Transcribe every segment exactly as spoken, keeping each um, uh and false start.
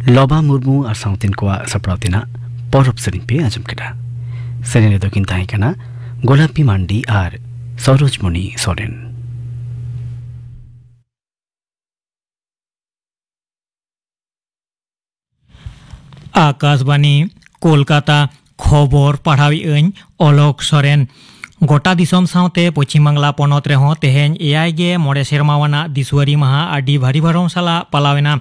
ᱞᱚᱵᱟ ᱢᱩᱨᱢᱩ ᱟᱨ ᱥᱟᱶᱛᱮᱱ ᱠᱚᱣᱟᱜ ᱥᱟᱯᱲᱟᱣ ᱛᱮᱱᱟᱜ ᱯᱚᱨᱚᱵᱽ ᱥᱮᱨᱮᱧ ᱯᱮ ᱟᱸᱡᱚᱢ ᱠᱮᱫᱟ᱾ ᱥᱮᱨᱮᱧ ᱨᱮᱫᱚ ᱠᱤᱱ ᱛᱟᱦᱮᱸ ᱠᱟᱱᱟ ᱜᱳᱞᱟᱯᱤ ᱢᱟᱱᱰᱤ ᱟᱨ ᱥᱚᱨᱳᱡᱽᱢᱚᱱᱤ ᱥᱚᱨᱮᱱ᱾ ᱟᱠᱟᱥᱵᱟᱱᱤ, ᱠᱳᱞᱠᱟᱛᱟ᱾ ᱠᱷᱚᱵᱚᱨ ᱯᱟᱲᱦᱟᱣᱤᱡ ᱟᱹᱧ ᱚᱞᱚᱠ ᱥᱚᱨᱮᱱ᱾ ᱜᱚᱴᱟ ᱫᱤᱥᱚᱢ ᱥᱟᱶᱛᱮ ᱯᱚᱪᱷᱤᱢ ᱵᱟᱝᱞᱟ ᱯᱚᱱᱚᱛ ᱨᱮᱦᱚᱸ ᱛᱮᱦᱮᱧ ᱮᱭᱟᱭ ᱜᱮ ᱢᱚᱬᱮ ᱥᱮᱨᱢᱟ ᱟᱱᱟᱜ ᱫᱤᱥᱣᱟᱹᱨᱤ ᱢᱟᱦᱟ ᱟᱹᱰᱤ ᱵᱷᱟᱹᱨᱤ ᱵᱷᱟᱨᱚᱢ ᱥᱟᱞᱟᱜ ᱯᱟᱞᱟᱣ ᱮᱱᱟ᱾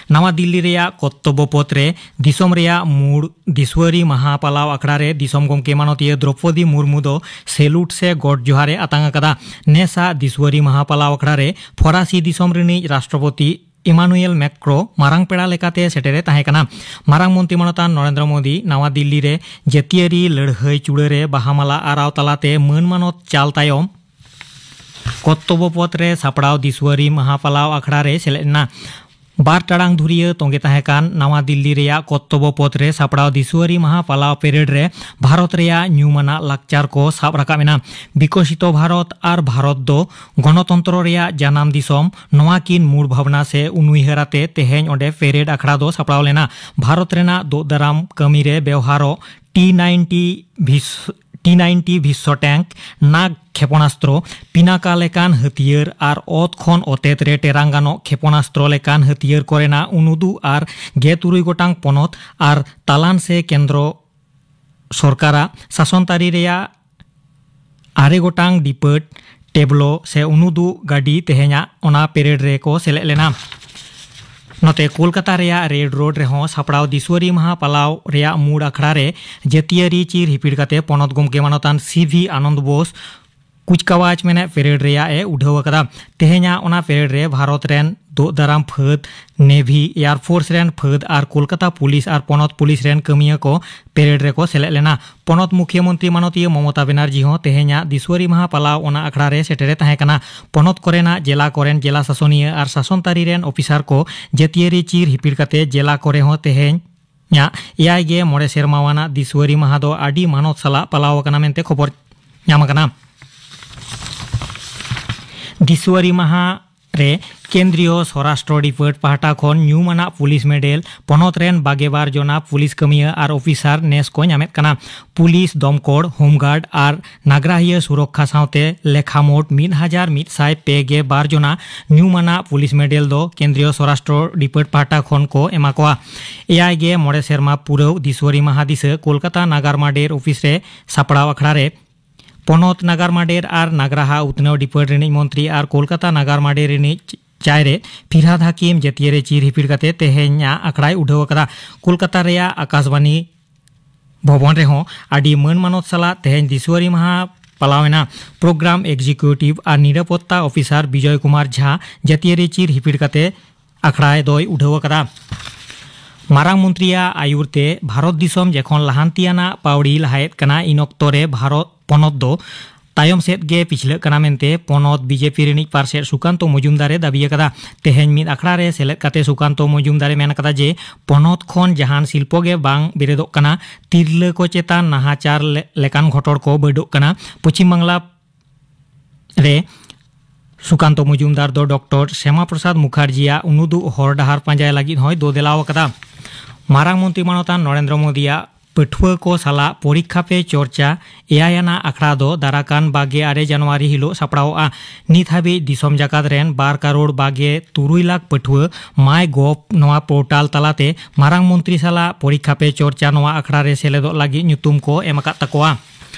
ᱱᱟᱣᱟ ᱫᱤᱞᱞᱤ ᱨᱮᱭᱟᱜ ᱠᱚᱨᱛᱚᱵᱵᱚ ᱯᱚᱛᱷ ᱨᱮ ᱫᱤᱥᱚᱢ ᱨᱮᱭᱟᱜ ᱢᱩᱬ ᱫᱤᱥᱣᱟᱹᱨᱤ ᱢᱟᱦᱟ ᱯᱟᱞᱟᱣ ᱟᱠᱷᱲᱟ ᱨᱮ ᱫᱤᱥᱚᱢ ᱜᱚᱢᱠᱮ ᱢᱟᱱᱚᱛᱤᱭᱟᱹ ᱫᱨᱚᱯᱚᱫᱤ ᱢᱩᱨᱢᱩ ᱫᱚ ᱥᱮᱞᱩᱴ ᱥᱮ ᱜᱚᱰ ᱡᱚᱦᱟᱨ ᱮ ᱟᱛᱟᱝ ᱟᱠᱟᱫᱟ᱾ ᱱᱮᱥᱟᱜ ᱫᱤᱥᱣᱟᱹᱨᱤ ᱢᱟᱦᱟ ᱯᱟᱞᱟᱣ ᱟᱠᱷᱲᱟ ᱨᱮ ᱯᱷᱚᱨᱟᱥᱤ ᱫᱤᱥᱚᱢ ᱨᱤᱱᱤᱡ ᱨᱟᱥᱴᱨᱚᱯᱚᱛᱤ ᱤᱢᱟᱱᱩᱭᱮᱞ ᱢᱮᱠᱨᱚ ᱢᱟᱨᱟᱝ ᱯᱮᱲᱟ ᱞᱮᱠᱟᱛᱮ ᱥᱮᱴᱮᱨᱮ ᱛᱟᱦᱮᱸ ᱠᱟᱱᱟ᱾ ᱢᱟᱨᱟᱝ ᱢᱚᱱᱛᱨᱤ ᱢᱟᱱᱚᱛᱟᱱ ᱱᱚᱨᱮᱱᱫᱨᱚ ᱢᱳᱫᱤ ᱱᱟᱣᱟ ᱫᱤᱞᱞᱤ ᱨᱮ ᱡᱟᱹᱛᱤᱭᱟᱹᱨᱤ ᱞᱟᱹᱲᱦᱟᱹᱭ ᱪᱩᱲᱟᱹ ᱨᱮ ᱵᱟᱦᱟ ᱢᱟᱞᱟ ᱟᱨᱟᱣ ᱛᱟᱞᱟᱛᱮ ᱢᱟᱹᱱ ᱢᱟᱱᱚᱛ ᱪᱟᱞ ᱛᱟᱭᱚᱢ ᱠᱚᱨᱛᱚᱵᱵᱚ ᱯᱚᱛᱷ ᱨᱮ ᱥᱟᱯᱲᱟᱣ ᱫᱤᱥᱣᱟᱹᱨᱤ ᱢᱟᱦᱟ ᱯᱟᱞᱟᱣ ᱟᱠᱷᱲᱟ ᱨᱮ ᱥᱮᱞᱮᱫ ᱮᱱᱟ᱾ ᱵᱟᱨ ᱴᱟᱲᱟᱝ ᱫᱷᱩᱨᱤᱭᱟᱹ ᱛᱚᱸᱜᱮ ᱛᱟᱦᱮᱸ ᱠᱟᱱ ᱱᱟᱣᱟ ᱫᱤᱞᱞᱤ ᱨᱮᱭᱟᱜ ᱠᱚᱨᱛᱚᱵᱵᱚ ᱯᱚᱛᱷ ᱨᱮ ᱥᱟᱯᱲᱟᱣ ᱫᱤᱥᱣᱟᱹᱨᱤ ᱢᱟᱦᱟ ᱯᱟᱞᱟᱣ ᱯᱮᱨᱮᱰ ᱨᱮ ᱵᱷᱟᱨᱚᱛ ᱨᱮᱭᱟᱜ ᱧᱩᱢᱟᱱᱟᱜ ᱞᱟᱠᱪᱟᱨ ᱠᱚ ᱥᱟᱵ ᱨᱟᱠᱟᱵ ᱮᱱᱟ᱾ ᱵᱤᱠᱚᱥᱤᱛᱚ ᱵᱷᱟᱨᱚᱛ ᱟᱨ ᱵᱷᱟᱨᱚᱛ ᱫᱚ ᱜᱚᱱᱚᱛᱚᱱᱛᱨᱚ ᱨᱮᱭᱟᱜ ᱡᱟᱱᱟᱢ ᱫᱤᱥᱚᱢ, ᱱᱚᱣᱟ ᱠᱤᱱ ᱢᱩᱲ ᱵᱷᱟᱵᱽᱱᱟ ᱥᱮ ᱩᱱᱩᱭᱦᱟᱹᱨ ᱟᱛᱮ ᱛᱮᱦᱮᱧ ᱚᱸᱰᱮ ᱯᱮᱨᱮᱰ ᱟᱠᱷᱲᱟ ᱫᱚ ᱥᱟᱯᱲᱟᱣ ᱞᱮᱱᱟ᱾ ᱵᱷᱟᱨᱚᱛ ᱨᱮᱱᱟᱜ ᱫᱳᱜ ᱫᱟᱨᱟᱢ ᱠᱟᱹᱢᱤ ᱨᱮ ᱵᱮᱣᱦᱟᱨᱚᱜ ᱴᱤ ᱱᱟᱭᱤᱱᱴᱤ ᱵᱷᱤᱥ-, ᱴᱤ ᱱᱟᱭᱤᱱᱴᱤ ᱵᱷᱤᱥᱥᱚ ᱴᱮᱝᱠ, ᱱᱟᱜᱽ ᱠᱷᱮᱯᱚᱱᱟᱥᱛᱨᱚ, ᱯᱤᱱᱟᱠᱟ ᱞᱮᱠᱟᱱ ᱦᱟᱹᱛᱭᱟᱹᱨ ᱟᱨ ᱚᱛ ᱠᱷᱚᱱ ᱚᱛᱮᱛ ᱨᱮ ᱴᱮᱨᱟᱝ ᱜᱟᱱᱚᱜ ᱠᱷᱮᱯᱚᱱᱟᱥᱛᱨᱚ ᱞᱮᱠᱟᱱ ᱦᱟᱹᱛᱭᱟᱹᱨ ᱠᱚᱨᱮᱱᱟᱜ ᱩᱱᱩᱫᱩᱜ ᱟᱨ ᱜᱮᱞ ᱛᱩᱨᱩᱭ ᱜᱚᱴᱟᱝ ᱯᱚᱱᱚᱛ ᱟᱨ ᱛᱟᱞᱟᱱ ᱥᱮ ᱠᱮᱱᱫᱨᱚ ᱥᱚᱨᱠᱟᱨᱟᱜ ᱥᱟᱥᱚᱱ ᱛᱟᱹᱨᱤ ᱨᱮᱭᱟᱜ ᱟᱨᱮ ᱜᱚᱴᱟᱝ ᱰᱤᱯᱟᱹᱴ ᱴᱮᱵᱞᱳ ᱥᱮ ᱩᱱᱩᱫᱩᱜ ᱜᱟᱹᱰᱤ ᱛᱮᱦᱮᱧᱟᱜ ᱚᱱᱟ ᱯᱮᱨᱮᱰ ᱨᱮᱠᱚ ᱥᱮᱞᱮᱫ ᱞᱮᱱᱟ᱾ ᱱᱚᱛᱮ ᱠᱳᱞᱠᱟᱛᱟ ᱨᱮᱭᱟᱜ ᱨᱮᱰ ᱨᱳᱰ ᱨᱮᱦᱚᱸ ᱥᱟᱯᱲᱟᱣ ᱫᱤᱥᱣᱟᱹᱨᱤ ᱢᱟᱦᱟ ᱯᱟᱞᱟᱣ ᱨᱮᱭᱟᱜ ᱢᱩᱲ ᱟᱠᱷᱲᱟ ᱨᱮ ᱡᱟᱹᱛᱤᱭᱟᱹᱨᱤ ᱪᱤᱨ ᱦᱤᱯᱤᱲ ᱠᱟᱛᱮ ᱯᱚᱱᱚᱛ ᱜᱚᱢᱠᱮ ᱢᱟᱱᱚᱛᱟᱱ ᱥᱤ ᱵᱷᱤ ᱟᱱᱚᱱᱫ ᱵᱳᱥ ᱠᱩᱪᱠᱟᱣᱟᱡᱽ ᱢᱮᱱᱮᱫ ᱯᱮᱨᱮᱰ ᱨᱮᱭᱟᱜ ᱮ ᱩᱰᱷᱟᱹᱣ ᱟᱠᱟᱫᱟ᱾ ᱛᱮᱦᱮᱧᱟᱜ ᱚᱱᱟ ᱯᱮᱨᱮᱰ ᱨᱮ ᱵᱷᱟᱨᱚᱛ ᱨᱮᱱ ᱫᱳᱜ ᱫᱟᱨᱟᱢ ᱯᱷᱟᱹᱫ, ᱱᱮᱵᱷᱤ, ᱮᱭᱟᱨ ᱯᱷᱳᱨᱥ ᱨᱮᱱ ᱯᱷᱟᱹᱫ ᱟᱨ ᱠᱳᱞᱠᱟᱛᱟ ᱯᱩᱞᱤᱥ ᱟᱨ ᱯᱚᱱᱚᱛ ᱯᱩᱞᱤᱥ ᱨᱮᱱ ᱠᱟᱹᱢᱤᱭᱟᱹ ᱠᱚ ᱯᱮᱨᱮᱰ ᱨᱮᱠᱚ ᱥᱮᱞᱮᱫ ᱞᱮᱱᱟ᱾ ᱯᱚᱱᱚᱛ ᱢᱩᱠᱷᱭᱟᱹ ᱢᱚᱱᱛᱨᱤ ᱢᱟᱱᱚᱛᱤᱭᱟᱹ ᱢᱚᱢᱚᱛᱟ ᱵᱮᱱᱟᱨᱡᱤ ᱦᱚᱸ ᱛᱮᱦᱮᱧᱟᱜ ᱫᱤᱥᱣᱟᱹᱨᱤ ᱢᱟᱦᱟ ᱯᱟᱞᱟᱣ ᱚᱱᱟ ᱟᱠᱷᱲᱟ ᱨᱮ ᱥᱮᱴᱮᱨᱮ ᱛᱟᱦᱮᱸ ᱠᱟᱱᱟ᱾ ᱯᱚᱱᱚᱛ ᱠᱚᱨᱮᱱᱟᱜ ᱡᱮᱞᱟ ᱠᱚᱨᱮᱱ ᱡᱮᱞᱟ ᱥᱟᱥᱚᱱᱤᱭᱟᱹ ᱟᱨ ᱥᱟᱥᱚᱱ ᱛᱟᱹᱨᱤ ᱨᱮᱱ ᱚᱯᱷᱤᱥᱟᱨ ᱠᱚ ᱡᱟᱹᱛᱤᱭᱟᱹᱨᱤ ᱪᱤᱨ ᱦᱤᱯᱤᱲ ᱠᱟᱛᱮ ᱡᱮᱞᱟ ᱠᱚᱨᱮ ᱦᱚᱸ ᱛᱮᱦᱮᱧᱟᱜ ᱮᱭᱟᱭ ᱜᱮ ᱢᱚᱬᱮ ᱥᱮᱨᱢᱟᱣᱟᱱᱟᱜ ᱫᱤᱥᱣᱟᱹᱨᱤ ᱢᱟᱦᱟ ᱫᱚ ᱟᱹᱰᱤ ᱢᱟᱱᱚᱛ ᱥᱟᱞᱟᱜ ᱯᱟᱞᱟᱣ ᱟᱠᱟᱱᱟ ᱢᱮᱱᱛᱮ ᱠᱷᱚᱵᱚᱨ ᱧᱟᱢ ᱟᱠᱟᱱᱟ᱾ ᱫᱤᱥᱣᱟᱹᱨᱤ ᱢᱟᱦᱟ ᱨᱮ ᱠᱮᱱᱫᱨᱤᱭᱚ ᱥᱚᱨᱟᱥᱴᱨᱚ ᱰᱤᱯᱟᱨᱴ ᱯᱟᱦᱴᱟ ᱠᱷᱚᱱ ᱧᱩᱢ ᱟᱱᱟᱜ ᱯᱩᱞᱤᱥ ᱢᱮᱰᱮᱞ ᱯᱚᱱᱚᱛ ᱨᱮᱱ ᱵᱟᱜᱮ ᱵᱟᱨ ᱡᱚᱱᱟ ᱯᱩᱞᱤᱥ ᱠᱟᱹᱢᱤᱭᱟᱹ ᱟᱨ ᱚᱯᱷᱤᱥᱟᱨ ᱱᱮᱥ ᱠᱚ ᱧᱟᱢᱮᱫ ᱠᱟᱱᱟ᱾ ᱯᱩᱞᱤᱥ, ᱫᱚᱢᱠᱚᱲ, ᱦᱳᱢᱜᱟᱨᱰ ᱟᱨ ᱱᱟᱜᱽᱨᱟᱦᱤᱭᱟᱹ ᱥᱩᱨᱚᱠᱠᱷᱟ ᱥᱟᱶᱛᱮ ᱞᱮᱠᱷᱟ ᱢᱳᱴ ᱢᱤᱫ ᱦᱟᱡᱟᱨ ᱢᱤᱫ ᱥᱟᱭ ᱯᱮ ᱜᱮ ᱵᱟᱨ ᱡᱚᱱᱟ ᱧᱩᱢ ᱟᱱᱟᱜ ᱯᱩᱞᱤᱥ ᱢᱮᱰᱮᱞ ᱫᱚ ᱠᱮᱱᱫᱨᱤᱭᱚ ᱥᱚᱨᱟᱥᱴᱨᱚ ᱰᱤᱯᱟᱨᱴ ᱯᱟᱦᱴᱟ ᱠᱷᱚᱱ ᱠᱚ ᱮᱢᱟ ᱠᱚᱣᱟ᱾ ᱮᱭᱟᱭ ᱜᱮ ᱢᱚᱬᱮ ᱥᱮᱨᱢᱟ ᱯᱩᱨᱟᱹᱣ ᱫᱤᱥᱣᱟᱨᱤ ᱢᱟᱦᱟ ᱫᱤᱥᱟᱹ ᱠᱳᱞᱠᱟᱛᱟ ᱱᱟᱜᱟᱨ ᱢᱟᱰᱮᱨ ᱚᱯᱷᱤᱥ ᱨᱮ ᱥᱟᱯᱲᱟᱣ ᱟᱠᱷᱲᱟ ᱨᱮ ᱯᱚᱱᱚᱛ ᱱᱟᱜᱟᱨ ᱢᱟᱰᱮᱨ ᱟᱨ ᱱᱟᱜᱽᱨᱟᱦᱟ ᱩᱛᱱᱟᱹᱣ ᱰᱤᱯᱟᱨᱴ ᱨᱤᱱᱤᱡ ᱢᱚᱱᱛᱨᱤ ᱟᱨ ᱠᱳᱞᱠᱟᱛᱟ ᱱᱟᱜᱟᱨ ᱢᱟᱰᱮᱨ ᱨᱤᱱᱤᱡ ᱪᱟᱭᱨᱮ ᱯᱷᱤᱨᱦᱟᱫ ᱦᱟᱹᱠᱤᱢ ᱡᱟᱹᱛᱤᱭᱟᱹᱨᱤ ᱪᱤᱨ ᱦᱤᱯᱤᱲ ᱠᱟᱛᱮ ᱛᱮᱦᱮᱧᱟᱜ ᱟᱠᱷᱲᱟᱭ ᱩᱰᱷᱟᱹᱣ ᱟᱠᱟᱫᱟ᱾ ᱠᱳᱞᱠᱟᱛᱟ ᱨᱮᱭᱟᱜ ᱟᱠᱟᱥᱵᱟᱱᱤ ᱵᱷᱚᱵᱚᱱ ᱨᱮᱦᱚᱸ ᱟᱹᱰᱤ ᱢᱟᱹᱱ ᱢᱟᱱᱚᱛ ᱥᱟᱞᱟᱜ ᱛᱮᱦᱮᱧ ᱫᱤᱥᱣᱟᱨᱤ ᱢᱟᱦᱟ ᱯᱟᱞᱟᱣ ᱮᱱᱟ᱾ ᱯᱨᱳᱜᱨᱟᱢ ᱮᱠᱡᱤᱠᱤᱭᱩᱴᱤᱵᱷ ᱟᱨ ᱱᱤᱨᱟᱯᱚᱛᱛᱟ ᱚᱯᱷᱤᱥᱟᱨ ᱵᱤᱡᱚᱭ ᱠᱩᱢᱟᱨ ᱡᱷᱟ ᱡᱟᱹᱛᱤᱭᱟᱹᱨᱤ ᱪᱤᱨ ᱦᱤᱯᱤᱲ ᱠᱟᱛᱮ ᱟᱠᱷᱲᱟ ᱫᱚᱭ ᱩᱰᱷᱟᱹᱣ ᱟᱠᱟᱫᱟ᱾ ᱢᱟᱨᱟᱝ ᱢᱚᱱᱛᱨᱤᱭᱟᱜ ᱟᱹᱭᱩᱨ ᱛᱮ ᱵᱷᱟᱨᱚᱛ ᱫᱤᱥᱚᱢ ᱡᱮᱠᱷᱚᱱ ᱞᱟᱦᱟᱱᱛᱤᱭᱟᱱᱟᱜ ᱯᱟᱹᱣᱲᱤ ᱞᱟᱦᱟᱭᱮᱫ ᱠᱟᱱᱟ, ᱤᱱ ᱚᱠᱛᱚ ᱨᱮ ᱵᱷᱟᱨᱚᱛ ᱯᱚᱱᱚᱛ ᱫᱚ ᱛᱟᱭᱚᱢ ᱥᱮᱫ ᱜᱮ ᱯᱤᱪᱷᱞᱟᱹᱜ ᱠᱟᱱᱟ ᱢᱮᱱᱛᱮ ᱯᱚᱱᱚᱛ ᱵᱤᱡᱮᱯᱤ ᱨᱤᱱᱤᱡ ᱯᱟᱨᱥᱮᱛ ᱥᱩᱠᱟᱱᱛᱚ ᱢᱚᱡᱩᱢᱫᱟᱨ ᱮ ᱫᱟᱹᱵᱤ ᱟᱠᱟᱫᱟ᱾ ᱛᱮᱦᱮᱧ ᱢᱤᱫ ᱟᱠᱷᱲᱟ ᱨᱮ ᱥᱮᱞᱮᱫ ᱠᱟᱛᱮ ᱥᱩᱠᱟᱱᱛᱚ ᱢᱚᱡᱩᱢᱫᱟᱨ ᱮ ᱢᱮᱱ ᱟᱠᱟᱫᱟ ᱡᱮ ᱯᱚᱱᱚᱛ ᱠᱷᱚᱱ ᱡᱟᱦᱟᱱ ᱥᱤᱞᱯᱚ ᱜᱮ ᱵᱟᱝ ᱵᱮᱨᱮᱫᱚᱜ ᱠᱟᱱᱟ, ᱛᱤᱨᱞᱟᱹ ᱠᱚ ᱪᱮᱛᱟᱱ ᱱᱟᱦᱟᱪᱟᱨ ᱞᱮ-, ᱞᱮᱠᱟᱱ ᱜᱷᱚᱴᱚᱱ ᱠᱚ ᱵᱟᱹᱰᱚᱜ ᱠᱟᱱᱟ᱾ ᱯᱚᱪᱷᱤᱢ ᱵᱟᱝᱞᱟ ᱨᱮ ᱥᱩᱠᱟᱱᱛᱚ ᱢᱚᱡᱩᱢᱫᱟᱨ ᱫᱚ ᱰᱚᱠᱴᱚᱨ ᱥᱭᱟᱢᱟ ᱯᱨᱚᱥᱟᱫᱽ ᱢᱩᱠᱷᱟᱨᱡᱤᱭᱟᱜ ᱩᱱᱩᱫᱩᱜ ᱦᱚᱨ ᱰᱟᱦᱟᱨ ᱯᱟᱸᱡᱟᱭ ᱞᱟᱹᱜᱤᱫ ᱦᱚᱸᱭ ᱫᱳ ᱫᱮᱞᱟᱣ ᱟᱠᱟᱫᱟ᱾ ᱢᱟᱨᱟᱝ ᱢᱚᱱᱛᱨᱤ ᱢᱟᱱᱚᱛᱟᱱ ᱱᱚᱨᱮᱱᱫᱨᱚ ᱢᱳᱫᱤᱭᱟᱜ ᱯᱟᱹᱴᱷᱩᱣᱟᱹ ᱠᱚ ᱥᱟᱞᱟᱜ ᱯᱚᱨᱤᱠᱠᱷᱟ ᱯᱮ ᱪᱚᱨᱪᱟ ᱮᱭᱟᱭ ᱟᱱᱟᱜ ᱟᱠᱷᱲᱟ ᱫᱚ ᱫᱟᱨᱟᱠᱟᱱ ᱵᱟᱜᱮ ᱟᱨᱮ ᱡᱟᱱᱩᱣᱟᱨᱤ ᱦᱤᱞᱳᱜ ᱥᱟᱯᱲᱟᱣᱚᱜᱼᱟ᱾ ᱱᱤᱛ ᱦᱟᱹᱵᱤᱡ ᱫᱤᱥᱚᱢ ᱡᱟᱠᱟᱛ ᱨᱮᱱ ᱵᱟᱨ ᱠᱟᱨᱳᱲ ᱵᱟᱜᱮ ᱛᱩᱨᱩᱭ ᱞᱟᱠᱷ ᱯᱟᱹᱴᱷᱩᱣᱟᱹ ᱢᱟᱭ ᱜᱚᱵᱷ ᱱᱚᱣᱟ ᱯᱳᱨᱴᱟᱞ ᱛᱟᱞᱟᱛᱮ ᱢᱟᱨᱟᱝ ᱢᱚᱱᱛᱨᱤ ᱥᱟᱞᱟᱜ ᱯᱚᱨᱤᱠᱠᱷᱟ ᱯᱮ ᱪᱚᱨᱪᱟ ᱱᱚᱣᱟ ᱟᱠᱷᱲᱟ ᱨᱮ ᱥᱮᱞᱮᱫᱚᱜ ᱞᱟᱹᱜᱤᱫ ᱧᱩᱛᱩᱢ ᱠᱚ ᱮᱢ ᱟᱠᱟᱫ ᱛᱟᱠᱚᱣᱟ᱾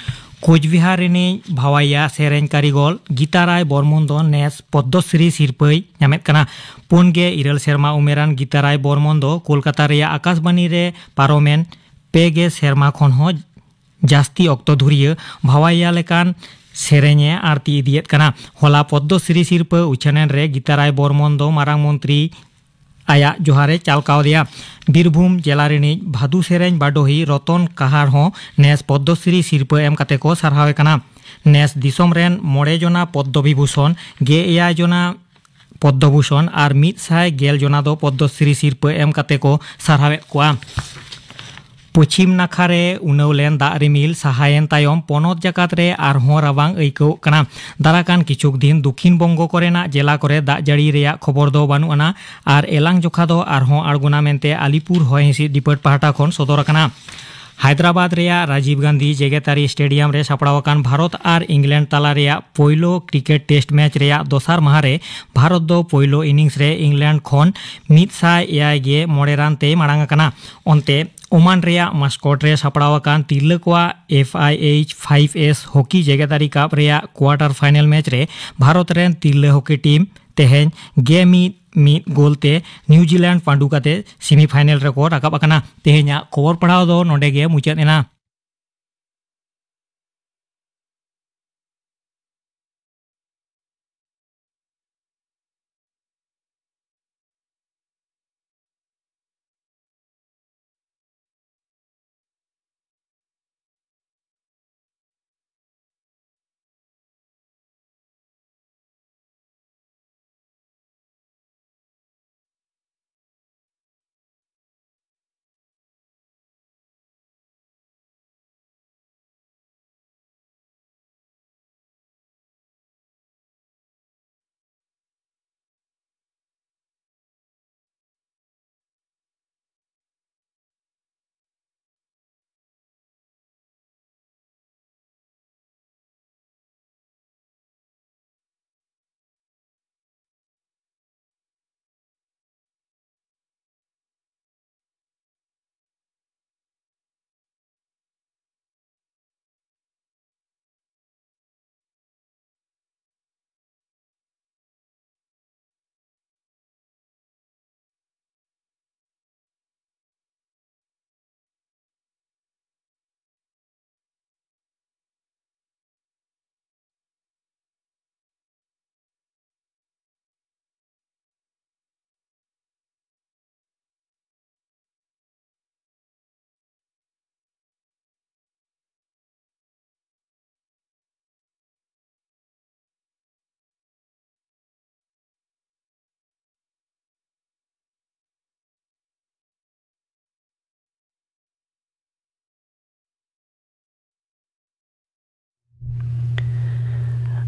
ᱠᱳᱪᱵᱤᱦᱟᱨ ᱨᱤᱱᱤᱡ ᱵᱷᱟᱣᱟᱭᱟ ᱥᱮᱨᱮᱧ ᱠᱟᱹᱨᱤᱜᱚᱞ ᱜᱤᱛᱟᱨᱟᱭ ᱵᱚᱨᱢᱚᱱ ᱫᱚ ᱱᱮᱥ ᱯᱚᱫᱽᱫᱚᱥᱨᱤ ᱥᱤᱨᱯᱟᱹᱭ ᱧᱟᱢᱮᱫ ᱠᱟᱱᱟ᱾ ᱯᱩᱱ ᱜᱮ ᱤᱨᱟᱹᱞ ᱥᱮᱨᱢᱟ ᱩᱢᱮᱨᱟᱱ ᱜᱤᱛᱟᱨᱟᱭ ᱵᱚᱨᱢᱚᱱ ᱫᱚ ᱠᱳᱞᱠᱟᱛᱟ ᱨᱮᱭᱟᱜ ᱟᱠᱟᱥᱵᱟᱱᱤ ᱨᱮ ᱯᱟᱨᱚᱢᱮᱱ ᱯᱮ ᱜᱮ ᱥᱮᱨᱢᱟ ᱠᱷᱚᱱ ᱦᱚᱸ ᱡᱟᱹᱥᱛᱤ ᱚᱠᱛᱚ ᱫᱷᱩᱨᱤᱭᱟᱹ ᱵᱷᱟᱣᱟᱭᱟ ᱞᱮᱠᱟᱱ ᱥᱮᱨᱮᱧ ᱮ ᱟᱬᱛᱤ ᱤᱫᱤᱭᱮᱫ ᱠᱟᱱᱟ᱾ ᱦᱚᱞᱟ ᱯᱚᱫᱽᱫᱚᱥᱨᱤ ᱥᱤᱨᱯᱟᱹ ᱩᱪᱷᱟᱹᱱ ᱮᱱ ᱨᱮ ᱜᱤᱛᱟᱨᱟᱭ ᱵᱚᱨᱢᱚᱱ ᱫᱚ ᱢᱟᱨᱟᱝ ᱢᱚᱱᱛᱨᱤ ᱟᱭᱟᱜ ᱡᱚᱦᱟᱨ ᱮ ᱪᱟᱞ ᱠᱟᱣᱫᱮᱭᱟ᱾ ᱵᱤᱨᱵᱷᱩᱢ ᱡᱮᱞᱟ ᱨᱤᱱᱤᱡ ᱵᱷᱟᱫᱩ ᱥᱮᱨᱮᱧ ᱵᱟᱰᱚᱦᱤ ᱨᱚᱛᱚᱱ ᱠᱟᱦᱟᱨ ᱦᱚᱸ ᱱᱮᱥ ᱯᱚᱫᱽᱫᱚᱥᱨᱤ ᱥᱤᱨᱯᱟᱹ ᱮᱢ ᱠᱟᱛᱮ ᱠᱚ ᱥᱟᱨᱦᱟᱣ ᱮ ᱠᱟᱱᱟ᱾ ᱱᱮᱥ ᱫᱤᱥᱚᱢ ᱨᱮᱱ ᱢᱚᱬᱮ ᱡᱚᱱᱟ ᱯᱚᱫᱽᱫᱚ ᱵᱤᱵᱷᱩᱥᱚᱱ, ᱜᱮᱞ ᱮᱭᱟᱭ ᱡᱚᱱᱟ ᱯᱚᱫᱽᱫᱚ ᱵᱷᱩᱥᱚᱱ ᱟᱨ ᱢᱤᱫ ᱥᱟᱭ ᱜᱮᱞ ᱡᱚᱱᱟ ᱫᱚ ᱯᱚᱫᱽᱫᱚᱥᱨᱤ ᱥᱤᱨᱯᱟᱹ ᱮᱢ ᱠᱟᱛᱮ ᱠᱚ ᱥᱟᱨᱦᱟᱣᱮᱫ ᱠᱚᱣᱟ᱾ ᱯᱚᱪᱷᱤᱢ ᱱᱟᱠᱷᱟ ᱨᱮ ᱩᱱᱟᱹᱣ ᱞᱮᱱ ᱫᱟᱜ ᱨᱤᱢᱤᱞ ᱥᱟᱦᱟᱭᱮᱱ ᱛᱟᱭᱚᱢ ᱯᱚᱱᱚᱛ ᱡᱟᱠᱟᱛ ᱨᱮ ᱟᱨᱦᱚᱸ ᱨᱟᱵᱟᱝ ᱟᱹᱭᱠᱟᱹᱣᱚᱜ ᱠᱟᱱᱟ᱾ ᱫᱟᱨᱟᱠᱟᱱ ᱠᱤᱪᱷᱩᱠ ᱫᱤᱱ ᱫᱚᱠᱷᱤᱱ ᱵᱚᱝᱜᱚ ᱠᱚᱨᱮᱱᱟᱜ ᱡᱮᱞᱟ ᱠᱚᱨᱮ ᱫᱟᱜ ᱡᱟᱹᱲᱤ ᱨᱮᱭᱟᱜ ᱠᱷᱚᱵᱚᱨ ᱫᱚ ᱵᱟᱹᱱᱩᱜ ᱟᱱᱟ ᱟᱨ ᱮᱞᱟᱝ ᱡᱚᱠᱷᱟ ᱫᱚ ᱟᱨᱦᱚᱸ ᱟᱬᱜᱚᱱᱟ ᱢᱮᱱᱛᱮ ᱟᱞᱤᱯᱩᱨ ᱦᱚᱭ ᱦᱤᱸᱥᱤᱫ ᱰᱤᱯᱟᱨᱴ ᱯᱟᱦᱴᱟ ᱠᱷᱚᱱ ᱥᱚᱫᱚᱨ ᱟᱠᱟᱱᱟ᱾ ᱦᱟᱭᱫᱨᱟᱵᱟᱫᱽ ᱨᱮᱭᱟᱜ ᱨᱟᱡᱤᱵᱽ ᱜᱟᱱᱫᱷᱤ ᱡᱮᱜᱮᱛᱟᱹᱨᱤ ᱥᱴᱮᱰᱤᱭᱟᱢ ᱨᱮ ᱥᱟᱯᱲᱟᱣ ᱟᱠᱟᱱ ᱵᱷᱟᱨᱚᱛ ᱟᱨ ᱤᱝᱞᱮᱱᱰ ᱛᱟᱞᱟ ᱨᱮᱭᱟᱜ ᱯᱳᱭᱞᱳ ᱠᱨᱤᱠᱮᱴ ᱴᱮᱥᱴ ᱢᱮᱪ ᱨᱮᱭᱟᱜ ᱫᱚᱥᱟᱨ ᱢᱟᱦᱟ ᱨᱮ ᱵᱷᱟᱨᱚᱛ ᱫᱚ ᱯᱳᱭᱞᱳ ᱤᱱᱤᱝᱥ ᱨᱮ ᱤᱝᱞᱮᱱᱰ ᱠᱷᱚᱱ ᱢᱤᱫ ᱥᱟᱭ ᱮᱭᱟᱭ ᱜᱮ ᱢᱚᱬᱮ ᱨᱟᱱ ᱛᱮᱭ ᱢᱟᱲᱟᱝ ᱟᱠᱟᱱᱟ᱾ ᱚᱱᱛᱮ, ᱳᱢᱟᱱ ᱨᱮᱭᱟᱜ ᱢᱟᱥᱠᱚᱴ ᱨᱮ ᱥᱟᱯᱲᱟᱣ ᱟᱠᱟᱱ ᱛᱤᱨᱞᱟᱹ ᱠᱚᱣᱟᱜ F I H five S hockey ᱡᱮᱜᱮᱛᱟᱹᱨᱤ ᱠᱟᱯ ᱨᱮᱭᱟᱜ ᱠᱣᱟᱴᱟᱨ ᱯᱷᱟᱭᱱᱮᱞ ᱢᱮᱪ ᱨᱮ ᱵᱷᱟᱨᱚᱛ ᱨᱮᱱ ᱛᱤᱨᱞᱟᱹ ᱦᱚᱠᱤ ᱴᱤᱢ ᱛᱮᱦᱮᱧ ᱜᱮ ᱢᱤᱫ ᱢᱤᱫ ᱜᱳᱞ ᱛᱮ ᱱᱤᱣᱡᱤᱞᱮᱱᱰ ᱯᱟᱹᱰᱩ ᱠᱟᱛᱮ ᱥᱮᱢᱤᱯᱷᱟᱭᱱᱮᱞ ᱨᱮᱠᱚ ᱨᱟᱠᱟᱵ ᱟᱠᱟᱱᱟ᱾ ᱛᱮᱦᱮᱧᱟᱜ ᱠᱷᱚᱵᱚᱨ ᱯᱟᱲᱦᱟᱣ ᱫᱚ ᱱᱚᱰᱮ ᱜᱮ ᱢᱩᱪᱟᱹᱫ ᱮᱱᱟ᱾